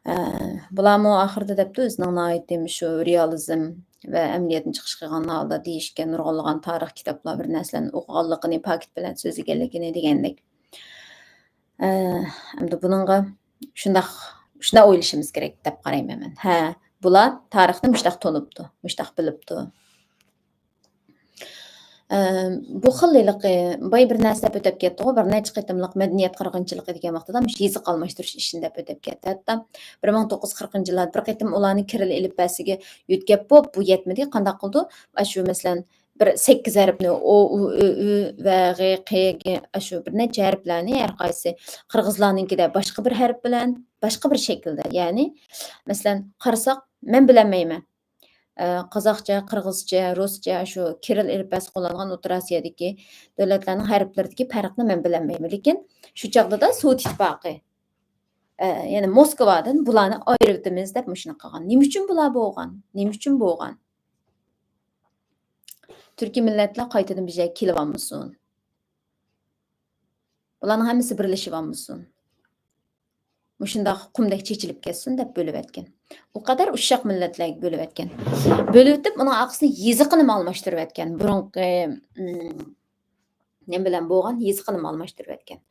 ئە، بۇلارمۇ ئاخىرىدا دەپتۇ، ئۆزىنىڭ ناھايىتى مۇشۇ رېئالىزم ۋە ئەمەلىيەتنى چىقىش قىلغان ھالدا دېيىشكە نۇرغۇنلىغان تارىخ كىتابلار، بىر نەرسىلەرنى ئوقۇغانلىقىنى، پاكىت بىلەن سۆزلىگەنلىكىنى دېگەندەك. ئە، ئەمدى بۇنىڭغا شۇنداق، شۇنداق ئويلىشىمىز كېرەك دەپ قارايمەن مەن. ھە، بۇلار تارىخنى مۇشۇنداق تونۇپتۇ، مۇشۇنداق بىلىپتۇ. ئە، بۇ خىل ھېلىقى بايا بىر نەرسە دەپ ئۆتۈپ كەتتىغۇ، بىر نەچچە قېتىملىق مەدەنىيەت قىرغىنچىلىقى دېگەن ۋاقتىدا مۇشۇ يېزىق ئالماشتۇرۇش ئىشىنى دەپ ئۆتۈپ كەتتى. ھەتتا بىر مىڭ توققۇز يۈز قىرىقىنچى يىللاردا بىر قېتىم ئۇلارنى كىرىل ئېلىپبەسىگە يۆتكەپ بوپ، بۇ يەتمىدى. قانداق قىلىدۇ؟ ئاشۇ مەسىلەن، بىر سەككىز ھەرپنى ئو، ئۇ، ئۆ، ئۈ ۋە غ، ق، گ، ئاشۇ بىر نەچچە ھەرپلەرنى ھەر قايسى قىرغىزلارنىڭكىدە باشقا بىر ھەرپ بىلەن، باشقا بىر شەكىلدە، يەنى مەسىلەن، قارىساق، مەن بىلەلمەيمەن. ئە، قازاقچە، قىرغىزچە، رۇسچە، شۇ كىرىل ئېلىپبەسى قوللانغان ئوتتۇرا ئاسىيادىكى دۆلەتلەرنىڭ ھەرپلىرىدىكى پەرقنى مەن بىلەلمەيمەن. لېكىن شۇ چاغدا سوۋېت ئىتتىپاقى، ئە، يەنى موسكۋادىن بۇلارنى ئايرىۋېتىمىز دەپ مۇشۇنى قىلغان. نېمە ئۈچۈن بۇلار بولغان؟ نېمە ئۈچۈن بولغان؟ تۈركىي مىللەتلەر قايتىدىن بىر يەرگە كېلىۋالمىسۇن. بۇلارنىڭ ھەممىسى بىرلىشىۋالمىسۇن. مۇشۇنداق قۇمدەك چېچىلىپ كەتسۇن دەپ بۆلۈۋەتكەن. ئۇ قەدەر ئۇششاق مىللەتلەرگە بۆلۈۋەتكەن. بۆلۈۋېتىپ، ئۇنىڭ ئارقىسىدا يېزىقىنىمۇ ئالماشتۇرۇۋەتكەن. بۇرۇنقى، ئم، نېمە بىلەن بولغان يېزىقىنىمۇ ئالماشتۇرۇۋەتكەن.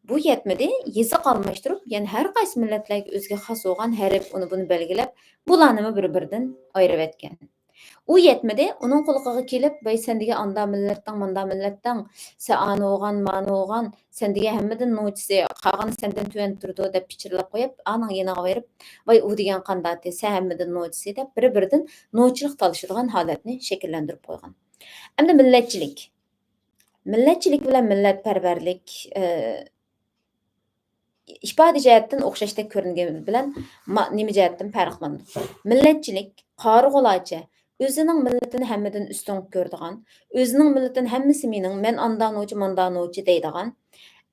بۇ يەتمىدى، يېزىق ئالماشتۇرۇپ، يەنە ھەر قايسى مىللەتلەرگە ئۆزىگە خاس بولغان ھەرپ، ئۇنى بۇنى بەلگىلەپ، بۇلارنىمۇ بىر-بىرىدىن ئايرىۋەتكەن. ئۇ يەتمىدى، ئۇنىڭ قۇلىقىغا كېلىپ، ۋاي، سەن دېگەن ئاندا مىللەتتىڭ، ماندا مىللەتتىڭ، سەن ئانى بولغان، مانى بولغان، سەن دېگەن ھەممىدىن نوچىسى، قالغىنى سەندىن تۆۋەن تۇرىدۇ، دەپ پىچىرلاپ قويۇپ، ئانىڭ يېنىغا بېرىپ، ۋاي، ئۇ دېگەن قانداقتى، سەن ھەممىدىن نوچىسى، دەپ بىر-بىرىدىن نوچىلىق تالىشىدىغان ھالەتنى شەكىللەندۈرۈپ قويغان. ئەمدى مىللەتچىلىك. مىللەتچىلىك بىلەن مىللەتپەرۋەرلىك، ئە، ئىپادە جەھەتتىن ئوخشاشتەك كۆرۈنگىنى بىلەن، ما-، نېمە جەھەتتىن پەرقلىنىدۇ؟ مىللەتچىلىك قارىغۇلارچە ئۆزىنىڭ مىللىتىنى ھەممىدىن ئۈستۈن كۆرىدىغان، ئۆزىنىڭ مىللىتىنى ھەممىسى مېنىڭ، مەن ئاندا نوچى، ماندا نوچى دەيدىغان،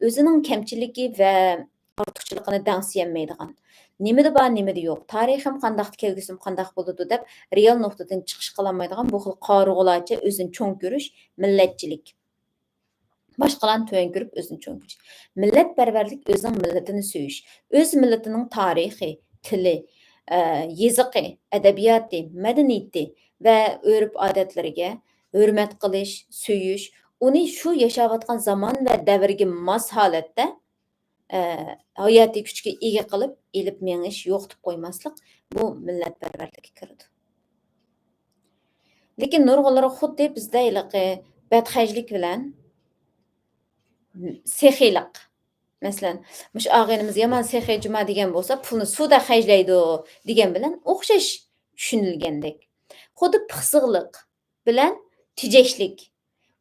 ئۆزىنىڭ كەمچىلىكى ۋە ئارتۇقچىلىقىنى دەڭسىيەلمەيدىغان، نېمىدە بار، نېمىدە يوق، تارىخىم قانداق، كەلگۈسىم قانداق بولىدۇ دەپ رېئال نۇقتىدىن چىقىش قىلالمايدىغان بۇ خىل قارىغۇلارچە ئۆزىنى چوڭ كۆرۈش مىللەتچىلىك. باشقىلارنى تۆۋەن كۆرۈپ، ئۆزىنى چوڭ كۆرۈش. مىللەتپەرۋەرلىك ئۆزىنىڭ مىللىتىنى سۆيۈش، ئۆز مىللىتىنىڭ تارىخى، تىلى، ئە، يېزىقى، ئەدەبىياتى، مەدەنىيىتى ۋە ئۆرپ-ئادەتلىرىگە ھۆرمەت قىلىش، سۆيۈش، ئۇنى شۇ ياشاۋاتقان زامان ۋە دەۋرگە ماس ھالەتتە، ئە، ھاياتىي كۈچكە ئىگە قىلىپ ئېلىپ مېڭىش، يوقىتىپ قويماسلىق، بۇ مىللەتپەرۋەرلىككە كىرىدۇ. لېكىن نۇرغۇنلىرى خۇددى بىزدە ھېلىقى بەتخەجلىك بىلەن سېخىيلىق. مەسىلەن، مۇشۇ ئاغىنىمىز يامان سېخىي جۇما دېگەن بولسا، پۇلنى سۇدا خەجلەيدۇ دېگەن بىلەن ئوخشاش چۈشىنىلگەندەك. خۇددى پىخسىقلىق بىلەن تېجەشلىك.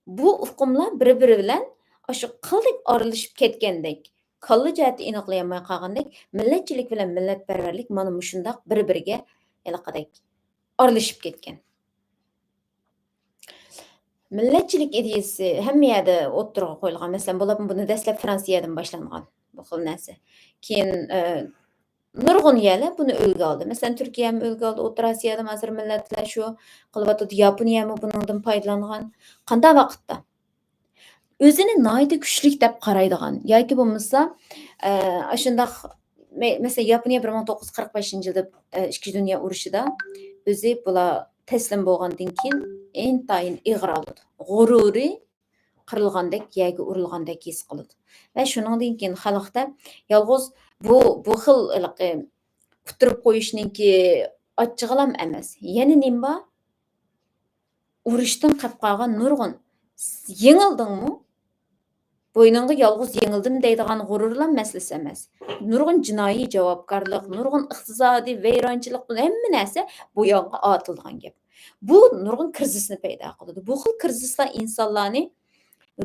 بۇ ئۇقۇملار بىر-بىرى بىلەن ئاشۇ قىلدەك ئارىلىشىپ كەتكەندەك، كاللا جەھەتتە ئېنىقلىيالماي قالغاندەك، مىللەتچىلىك بىلەن مىللەتپەرۋەرلىك مانا مۇشۇنداق بىر-بىرىگە ھېلىقىدەك ئارىلىشىپ كەتكەن. مىللەتچىلىك ئىدىيىسى ھەممە يەردە ئوتتۇرىغا قويۇلغان. مەسىلەن، بولۇپمۇ بۇنى دەسلەپ فرانسىيەدىن باشلانغان بۇ خىل نەرسە. كېيىن، ئە، نۇرغۇن يەرلەر بۇنى ئۈلگە ئالدى. مەسىلەن، تۈركىيەمۇ ئۈلگە ئالدى، ئوتتۇرا ئاسىيادىمۇ ھازىر مىللەتلەر شۇ قىلىۋاتىدۇ. ياپونىيەمۇ بۇنىڭدىن پايدىلانغان. قانداق ۋاقىتتا؟ ئۆزىنى ناھايىتى كۈچلۈك دەپ قارايدىغان ياكى بولمىسا، ئە، ئاشۇنداق، مە-، مەسىلەن، ياپونىيە بىر مىڭ توققۇز يۈز قىرىق بەشىنچى يىلدا، ئە، ئىككىنچى دۇنيا ئۇرۇشىدا ئۆزى بۇلار تەسلىم بولغاندىن كېيىن ئىنتايىن ئېغىر ئالىدۇ. غۇرۇرى قىرىلغاندەك، يەرگە ئۇرۇلغاندەك ھېس قىلىدۇ. ۋە شۇنىڭدىن كېيىن خەلقتە يالغۇز بۇ، بۇ خىل ھېلىقى ئۇتتۇرۇپ قويۇشنىڭكى ئاچچىقىلام ئەمەس. يەنە نېمە بار؟ ئۇرۇشتىن قېلىپ قالغان نۇرغۇن يېڭىلدىڭمۇ؟ بوينۇڭغا يالغۇز يېڭىلدىم دەيدىغان غۇرۇرلام مەسىلىسى ئەمەس. نۇرغۇن جىنايى جاۋابكارلىق، نۇرغۇن ئىقتىسادىي ۋەيرانچىلىق، بۇ ھەممە نەرسە بۇ يانغا ئاتىلىدىغان گەپ. بۇ نۇرغۇن كىرىزىسنى پەيدا قىلىدۇ. بۇ خىل كىرىزىسلار ئىنسانلارنى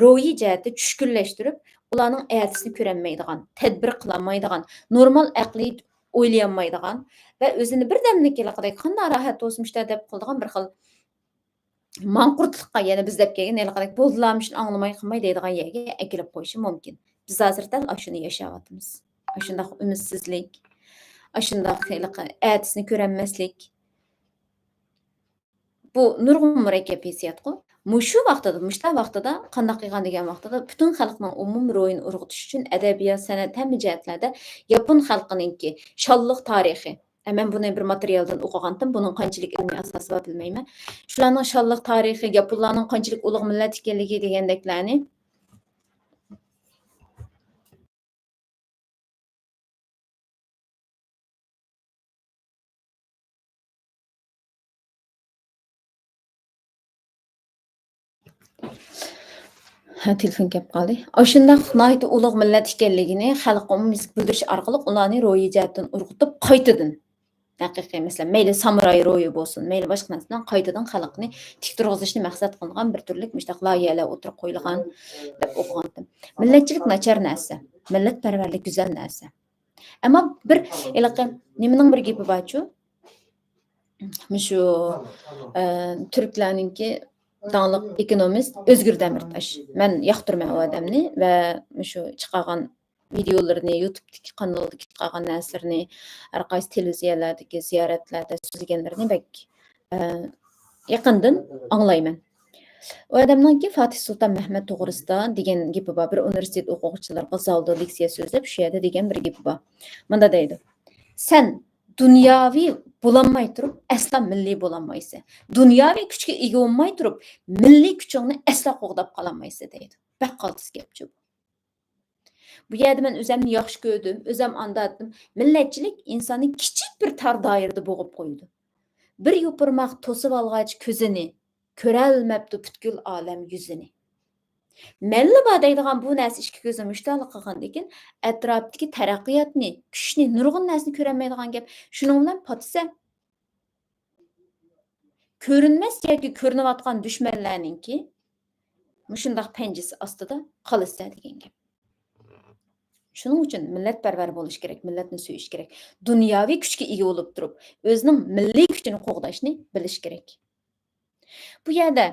روھىي جەھەتتە چۈشكۈنلەشتۈرۈپ، ئۇلارنىڭ ئەتىسىنى كۆرەلمەيدىغان، تەدبىر قىلالمايدىغان، نورمال ئەقلىي ئويلىيالمايدىغان ۋە ئۆزىنى بىردەملىك ھېلىقىدەك قانداق راھەت بولسا مۇشۇنداق دەپ قىلىدىغان بىر خىل ماڭقۇرتلۇققا، يەنە بىز دەپ كەلگەن ھېلىقىدەك بولدىلا مۇشۇنى ئاڭلىماي قىلماي دەيدىغان يەرگە ئەكېلىپ قويۇشى مۇمكىن. بىز ھازىر دەل ئاشۇنى ياشاۋاتىمىز. ئاشۇنداق ئۈمىدسىزلىك، ئاشۇنداق ھېلىقى ئەتىسىنى كۆرەلمەسلىك. بۇ نۇرغۇن مۇرەككەپ ھېسسىياتقۇ. مۇشۇ ۋاقتىدا، مۇشۇنداق ۋاقتىدا قانداق قىلغان دېگەن ۋاقتىدا پۈتۈن خەلقنىڭ ئومۇمىي روھىنى ئۇرغۇتۇش ئۈچۈن ئەدەبىيات، سەنئەت ھەممە جەھەتلەردە ياپون خەلقىنىڭكى شانلىق تارىخى. ئە، مەن بۇنى بىر ماتېرىيالدىن ئوقۇغانتىم، بۇنىڭ قانچىلىك ئىلمىي ئاساسى بار بىلمەيمەن. شۇلارنىڭ شانلىق تارىخى، ياپونلارنىڭ قانچىلىك ئۇلۇغ مىللەت ئىكەنلىكى دېگەندەكلەرنى. ھە، تېلېفون كەپ قالدى. ئاشۇنداق ناھايىتى ئۇلۇغ مىللەت ئىكەنلىكىنى خەلققە ئومۇميۈزلۈك بىلدۈرۈش ئارقىلىق ئۇلارنى روھىي جەھەتتىن ئۇرغۇتۇپ، قايتىدىن ھەقىقىي، مەسىلەن، مەيلى سامۇراي روھى بولسۇن، مەيلى باشقا نەرسە بىلەن قايتىدىن خەلقنى تىك تۇرغۇزۇشنى مەقسەت قىلىنغان بىر تۈرلۈك مۇشۇنداق لايىھەلەر ئوتتۇرىغا قويۇلغان دەپ ئوقۇغانتىم. مىللەتچىلىك ناچار نەرسە، مىللەتپەرۋەرلىك گۈزەل نەرسە. ئەمما بىر ھېلىقى نېمىنىڭ بىر گېپى بارچۇ؟ مۇشۇ، ئە، تۈركلەرنىڭكى داڭلىق ئېكونومىست ئۆزگۈر دەمىرتاش. مەن ياقتۇرىمەن ئۇ ئادەمنى ۋە مۇشۇ چىقارغان ۋىدىيولىرىنى، يۇتۇبتىكى قانىلىدىكى چىقارغان نەرسىلىرىنى، ھەر قايسى تېلېۋىزىيەلەردىكى زىيارەتلەردە سۆزلىگەنلىرىنى بەك، ئە، يېقىندىن ئاڭلايمەن. ئۇ ئادەمنىڭكى فاتىھ سۇلتان مەھمەت توغرىسىدا دېگەن گېپى بار. بىر ئۇنىۋېرسىتېت ئوقۇغۇچىلىرىغا زالدا لېكسىيە سۆزلەپ، شۇ يەردە دېگەن بىر گېپى بار. مۇنداق دەيدۇ: «سەن دۇنياۋى بولالماي تۇرۇپ، ئەسلا مىللىي بولالمايسەن. دۇنياۋى كۈچكە ئىگە بولماي تۇرۇپ، مىللىي كۈچۈڭنى ئەسلا قوغداپ قالالمايسەن» دەيدۇ. بەك قالتىس گەپچۇ بۇ. بۇ يەردە مەن ئۆزەمنى ياخشى كۆردۈم، ئۆزەم ئانداتتىم. مىللەتچىلىك ئىنساننى كىچىك بىر تار دائىرىدە بوغۇپ قويىدۇ. بىر يوپۇرماق توسۇۋالغاچ كۆزىنى، كۆرەلمەپتۇ پۈتكۈل ئالەم يۈزىنى. مەنلا بار دەيدىغان بۇ نەرسە ئىككى كۆزىنى مۇشتەلا قىلغاندىن كېيىن، ئەتراپتىكى تەرەققىياتنى، كۈچنى، نۇرغۇن نەرسىنى كۆرەلمەيدىغان گەپ. شۇنىڭ بىلەن پاتىسە، كۆرۈنمەس ياكى كۆرۈنۈۋاتقان دۈشمەنلەرنىڭكى مۇشۇنداق پەنجىسى ئاستىدا قالىسەن دېگەن گەپ. شۇنىڭ ئۈچۈن مىللەتپەرۋەر بولۇش كېرەك، مىللەتنى سۆيۈش كېرەك. دۇنياۋى كۈچكە ئىگە بولۇپ تۇرۇپ، ئۆزىنىڭ مىللىي كۈچىنى قوغداشنى بىلىش كېرەك. بۇ يەردە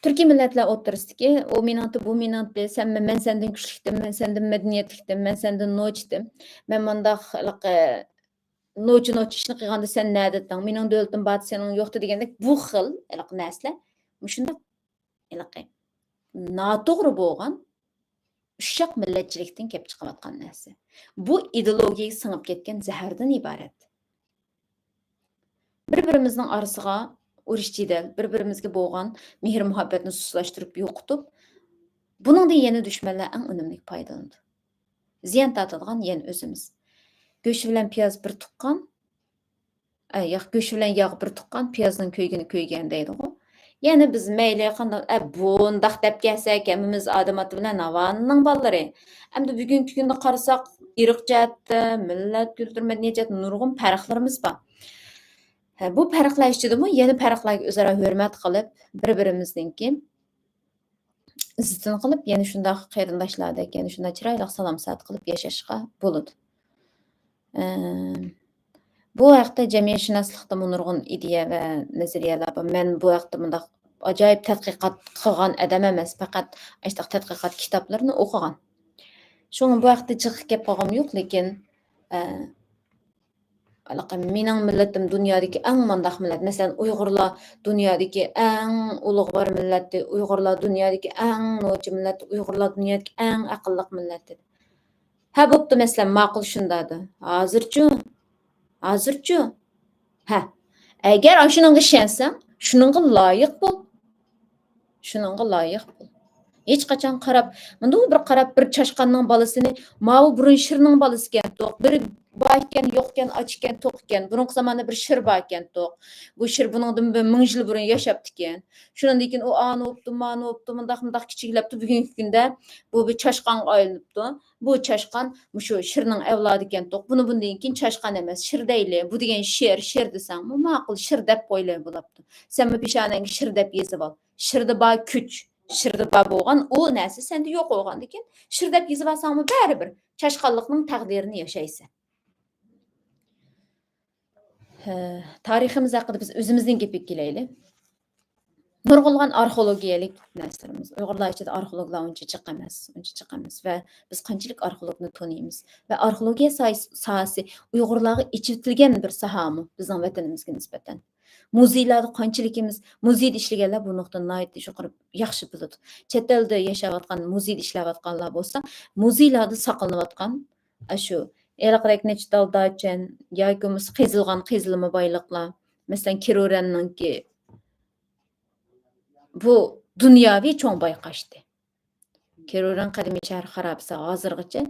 تۈركىي مىللەتلەر ئوتتۇرىسىدىكى، ئۇ مېنىڭتى، بۇ مېنىڭتى، سەن، مەن سەندىن كۈچلۈكتىم، مەن سەندىن مەدەنىيەتلىكتىم، مەن سەندىن نوچىتىم، مەن مانداق ھېلىقى نوچى نوچى ئىشنى قىلغاندا سەن نەدىتىڭ؟ مېنىڭ دۆلىتىم باردى، سېنىڭ يوقتى دېگەندەك بۇ خىل ھېلىقى نەرسىلەر مۇشۇنداق ھېلىقى ناتوغرا بولغان ئۇششاق مىللەتچىلىكتىن كېلىپ چىقىۋاتقان نەرسە. بۇ ئىدېئولوگىيەگە سىڭىپ كەتكەن زەھەردىن ئىبارەت. بىر-بىرىمىزنىڭ ئارىسىغا ئۇرۇش-جېدەل، بىر-بىرىمىزگە بولغان مېھىر-مۇھەببەتنى سۇسلاشتۇرۇپ يوقىتىپ، بۇنىڭدىن يەنە دۈشمەنلەر ئەڭ ئۈنۈملۈك پايدىلىنىدۇ. زىيان تارتىدىغان يەنە ئۆزىمىز. گۆش بىلەن پىياز بىر تۇغقان، ئە، ياق، گۆش بىلەن ياغ بىر تۇغقان، پىيازنىڭ كۆيگىنى كۆيگەن دەيدىغۇ. يەنە بىز مەيلى قانداق، ئە، بۇنداق دەپ كەلسەك، ھەممىمىز ئادەم ئاتا بىلەن ھاۋانىڭ بالىلىرى. ئەمدى بۈگۈنكى كۈندە قارىساق، ئىرق جەھەتتە، مىللەت، كۈلتۈر، مەدەنىيەت جەھەتتە نۇرغۇن پەرقلىرىمىز بار. ھە، بۇ پەرقلەر ئىچىدىمۇ يەنە پەرقلەرگە ئۆزئارا ھۆرمەت قىلىپ، بىر-بىرىمىزنىڭكى ئىززىتىنى قىلىپ، يەنە شۇنداق قېرىنداشلاردەك، يەنە شۇنداق چىرايلىق سالام-سائەت قىلىپ ياشاشقا بولىدۇ. ئەم، بۇ ھەقتە جەمئىيەتشۇناسلىقتىمۇ نۇرغۇن ئىدىيە ۋە نەزەرىيەلەر بار. مەن بۇ ھەقتە مۇنداق ئاجايىپ تەتقىقات قىلغان ئادەم ئەمەس، پەقەت ئاشۇنداق تەتقىقات كىتابلىرىنى ئوقۇغان. شۇڭا بۇ ھەقتە جىق گەپ قىلغۇم يوق، لېكىن، ئە، ھېلىقى مېنىڭ مىللىتىم دۇنيادىكى ئەڭ مانداق مىللەت. مەسىلەن، ئۇيغۇرلار دۇنيادىكى ئەڭ ئۇلۇغۋار مىللەتتى. ئۇيغۇرلار دۇنيادىكى ئەڭ نوچى مىللەتتى. ئۇيغۇرلار دۇنيادىكى ئەڭ ئەقىللىق مىللەتتى. ھە، بوپتۇ، مەسىلەن، ماقۇل شۇنداق دە. ھازىرچۇ؟ ھازىرچۇ؟ ھە. ئەگەر ئاشۇنىڭغا ئىشەنسەڭ، شۇنىڭغا لايىق بول. شۇنىڭغا لايىق بول. ھېچقاچان قاراپ، مۇنداق بىر قاراپ، بىر چاشقاننىڭ بالىسىنى ماۋۇ بۇرۇن شىرنىڭ بالىسى ئىكەن، بىر بار ئىكەن، يوق ئىكەن، ئاچ ئىكەن، توق ئىكەن. بۇرۇنقى زاماندا بىر شىر بار ئىكەن، توق. بۇ شىر بۇنىڭدىن بىر مىڭ يىل بۇرۇن ياشاپتىكەن. شۇنىڭدىن كېيىن ئۇ ئانى بوپتۇ، مانى بوپتۇ، مۇنداق، مۇنداق كىچىكلەپتۇ. بۈگۈنكى كۈندە بۇ بىر چاشقانغا ئايلىنىپتۇ. بۇ چاشقان مۇشۇ شىرنىڭ ئەۋلادى ئىكەن، توق. بۇنى بۇندىن كېيىن چاشقان ئەمەس، شىر دەيلى. بۇ دېگەن شىر، شىر دېسەڭمۇ ماقۇل، شىر دەپ قويلاي بولاپتۇ. سەنمۇ پېشانەڭگە شىر دەپ يېزىۋال. شىردا بار كۈچ، شىردا بار بولغان ئۇ نەرسە سەندە يوق بولغاندىكىن، شىر دەپ يېزىۋالساڭمۇ بەرىبىر چاشقانلىقنىڭ تەقدىرىنى ياشايسەن. ھە، تارىخىمىز ھەققىدە بىز ئۆزىمىزدىن گېپىگە كېلەيلى. نۇرغۇنلىغان ئارخېئولوگىيەلىك نەرسىلىرىمىز، ئۇيغۇرلار ئىچىدە ئارخېئولوگلار ئۇنچە جىق ئەمەس، ئۇنچە جىق ئەمەس. ۋە بىز قانچىلىك ئارخېئولوگنى تونۇيمىز؟ ۋە ئارخېئولوگىيە ساھەسى، ساھەسى ئۇيغۇرلارغا ئېچىۋېتىلگەن بىر ساھامۇ بىزنىڭ ۋەتىنىمىزگە نىسبەتەن؟ مۇزېيلاردا قانچىلىكىمىز، مۇزېيدا ئىشلىگەنلەر بۇ نۇقتىنى ناھايىتى يۇقىرى، ياخشى بىلىدۇ. چەت ئەلدە ياشاۋاتقان، مۇزېيدا ئىشلەۋاتقانلار بولسا، مۇزېيلاردا ساقلىنىۋاتقان ئاشۇ ھېلىقىدەك نەچچە تال داچەن ياكى بولمىسا قېزىلغان قېزىلما بايلىقلار، مەسىلەن، كىرورەننىڭكى بۇ دۇنياۋى چوڭ بايقاشتى. كىرورەن قەدىمىي شەھەر خارابىسى ھازىرغىچە،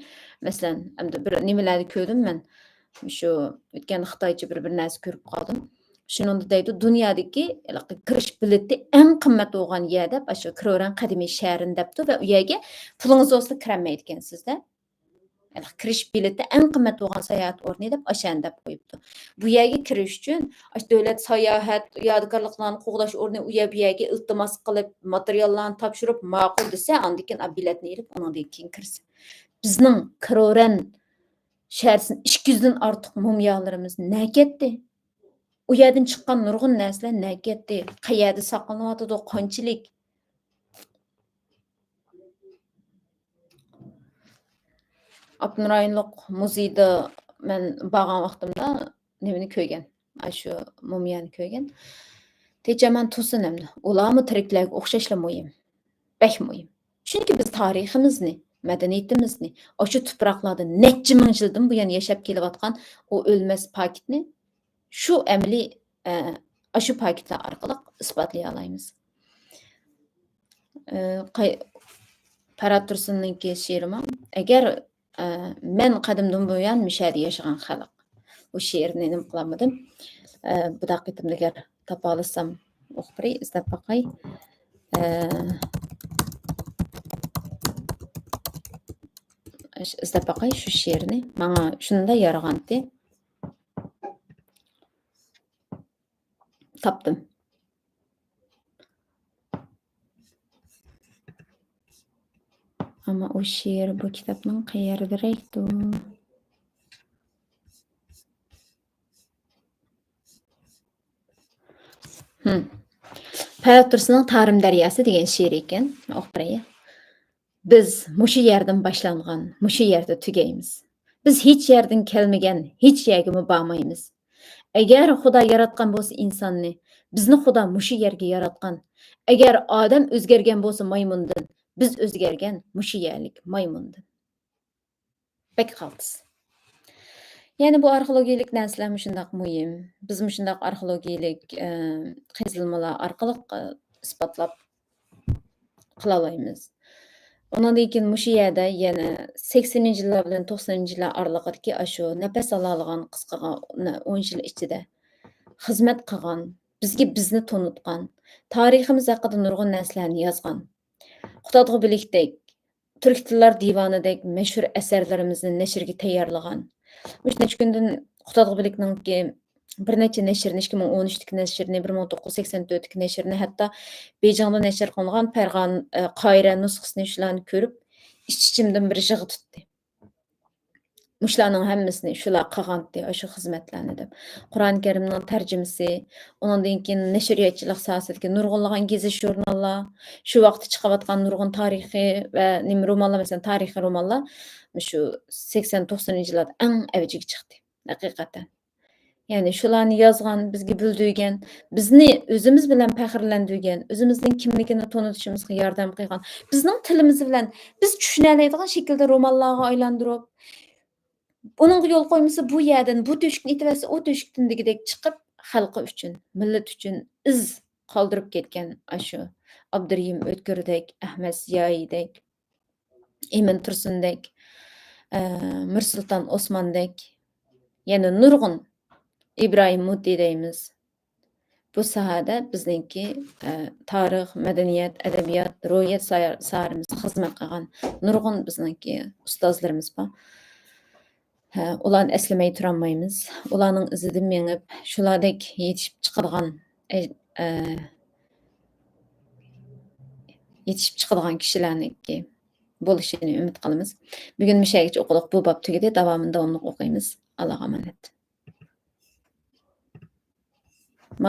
مەسىلەن، ئەمدى بىر نېمىلەردە كۆردۈم مەن، شۇ ئۆتكەندە خىتايچە بىر، بىر نەرسە كۆرۈپ قالدىم. شۇنىڭدا دەيدۇ، دۇنيادىكى ھېلىقى كىرىش بېلىتى ئەڭ قىممەت بولغان يەر دەپ، ئاشۇ كىرورەن قەدىمىي شەھىرىنى دەپتۇ ۋە ئۇ يەرگە پۇلىڭىز بولسىلا كىرەلمەيدىكەنسىز-دە. ھېلىقى كىرىش بېلىتى ئەڭ قىممەت بولغان ساياھەت ئورنى دەپ ئاشۇنى دەپ قويۇپتۇ. بۇ يەرگە كىرىش ئۈچۈن ئاشۇ دۆلەت ساياھەت يادىكارلىقلارنى قوغداش ئورنى ئۇ يەر، بۇ يەرگە ئىلتىماس قىلىپ، ماتېرىياللارنى تاپشۇرۇپ، ماقۇل دېسە، ئاندىن كېيىن بېلەتنى ئېلىپ، ئۇنىڭدىن كېيىن كىرسە. بىزنىڭ كرورەن شەھەرسىدىن ئىككى يۈزدىن ئارتۇق مۇمىيالىرىمىز نەگە كەتتى؟ ئۇ يەردىن چىققان نۇرغۇن نەرسىلەر نەگە كەتتى؟ قەيەردە ساقلىنىۋاتىدۇ؟ قانچىلىك؟ ئاپتونوم رايونلۇق مۇزېيدا مەن بارغان ۋاقتىمدا نېمىنى كۆرگەن؟ ئاشۇ مۇمىيانى كۆرگەن. تېچەمان تۇرسۇن ئەمدى. ئۇلارمۇ تىرىكلەرگە ئوخشاشلا مۇھىم. بەك مۇھىم. چۈنكى بىز تارىخىمىزنى، مەدەنىيىتىمىزنى، ئاشۇ تۇپراقلاردا نەچچە مىڭ يىلدىن بۇيان ياشاپ كېلىۋاتقان ئۇ ئۆلمەس پاكىتنى شۇ ئەمەلىي، ئە، ئاشۇ پاكىتلار ئارقىلىق ئىسپاتلىيالايمىز. ئە، قاي-، پەرھات تۇرسۇننىڭكى شېئىرىمۇ، ئەگەر، ئە، مەن قەدىمدىن بۇيان مۇشەدە ياشىغان خەلق. بۇ شېئىرنى نېمە قىلالمىدىم. ئە، بۇنداق قېتىمدا ئەگەر تاپالىسام، ئوقۇپ بېرەي، ئىزدەپ باقاي. ئە، ئىزدەپ باقاي شۇ شېئىرنى. ماڭا شۇنداق يارىغانتى. تاپتىم. ئەمما ئۇ شېئىر بۇ كىتابنىڭ قەيەردىرەكتۇ؟ ھىم. پەرھات تۇرسۇننىڭ تارىم دەرياسى دېگەن شېئىرى ئىكەن. ئوقۇپ بېرەي. بىز مۇشۇ يەردىن باشلانغان، مۇشۇ يەردە تۈگەيمىز. بىز ھېچ يەردىن كەلمىگەن، ھېچ يەرگىمۇ بارمايمىز. ئەگەر خۇدا ياراتقان بولسا ئىنساننى، بىزنى خۇدا مۇشۇ يەرگە ياراتقان. ئەگەر ئادەم ئۆزگەرگەن بولسا مايمۇندىن، بىز ئۆزگەرگەن مۇشۇ يەرلىك مايمۇندىن. بەك غالتىس. يەنى بۇ ئارخېئولوگىيەلىك نەرسىلەر مۇشۇنداق مۇھىم. بىز مۇشۇنداق ئارخېئولوگىيەلىك، ئە، قېزىلمىلار ئارقىلىق، ئە، ئىسپاتلاپ قىلالايمىز. ئۇنىڭدىن كېيىن مۇشۇ يەردە يەنە سەكسىنىنچى يىللار بىلەن توقسىنىنچى يىللار ئارىلىقىدىكى ئاشۇ نەپەس ئالالىغان قىسقىغان ئون يىل ئىچىدە خىزمەت قىلغان، بىزگە بىزنى تونۇتقان، تارىخىمىز ھەققىدە نۇرغۇن نەرسىلەرنى يازغان، قۇتادغۇ بىلىكتەك، تۈرك تىللار دىۋانىدەك مەشھۇر ئەسەرلىرىمىزنى نەشرگە تەييارلىغان. مۇشۇ نەچچە كۈندىن قۇتادغۇ بىلىكنىڭكى بىر نەچچە نەشرىنى، ئىككى مىڭ ئون ئۈچتىكى نەشرىنى، بىر مىڭ توققۇز يۈز سەكسەن تۆتتىكى نەشرىنى، ھەتتا بېيجىڭدا نەشر قىلىنغان پەرغان، ئە، قاھىرە نۇسخىسىنى شۇلارنى كۆرۈپ، ئىچ-ئىچىمدىن بىر يىغا تۇتتى. مۇشۇلارنىڭ ھەممىسىنى شۇلار قىلغانتى، ئاشۇ خىزمەتلەرنى دەپ. قۇرئان كەرىمنىڭ تەرجىمىسى، ئۇنىڭدىن كېيىن نەشرىياتچىلىق ساھەسىدىكى نۇرغۇنلىغان گېزىت-ژۇرناللار، شۇ ۋاقىتتا چىقىۋاتقان نۇرغۇن تارىخىي ۋە نېمە رومانلار، مەسىلەن، تارىخىي رومانلار مۇشۇ سەكسەن، توقسىنىنچى يىللاردا ئەڭ ئەۋجىگە چىقتى، ھەقىقەتەن. يەنى شۇلارنى يازغان، بىزگە بىلدۈرگەن، بىزنى ئۆزىمىز بىلەن پەخىرلەندۈرگەن، ئۆزىمىزنىڭ كىملىكىنى تونۇتۇشىمىزغا ياردەم قىلغان، بىزنىڭ تىلىمىز بىلەن بىز چۈشىنەلەيدىغان شەكىلدە رومانلارغا ئايلاندۇرۇپ، ئۇنىڭغا يول قويمىسا، بۇ يەردىن بۇ تۆشۈكنى ئېتىۋەتسە، ئۇ تۆشۈكتىن دېگۈدەك چىقىپ، خەلقى ئۈچۈن، مىللىتى ئۈچۈن ئىز قالدۇرۇپ كەتكەن ئاشۇ ئابدۇرېھىم ئۆتكۈردەك، ئەخمەت زىيائىيدەك، ئىمىن تۇرسۇندەك، ئە، مىرسۇلتان ئوسماندەك، يەنە نۇرغۇن ئىبراھىم مۇتى دەيمىز. بۇ ساھەدە بىزنىڭكى، ئە، تارىخ، مەدەنىيەت، ئەدەبىيات، روھىيەت سايە-، ساھەمىزدە خىزمەت قىلغان نۇرغۇن بىزنىڭكى ئۇستازلىرىمىز بار. ھە، ئۇلارنى ئەسلىمەي تۇرالمايمىز. ئۇلارنىڭ ئىزىدىن مېڭىپ، شۇلاردەك يېتىشىپ چىقىدىغان، ئە، ئە، يېتىشىپ چىقىدىغان كىشىلەرنىڭكى بولۇشىنى ئۈمىد قىلىمىز. بۈگۈن مۇشۇ يەرگىچە ئوقۇدۇق. بۇ باب تۈگىدى. داۋامىنى داۋاملىق ئوقۇيمىز. ئاللاغا ئامانەت.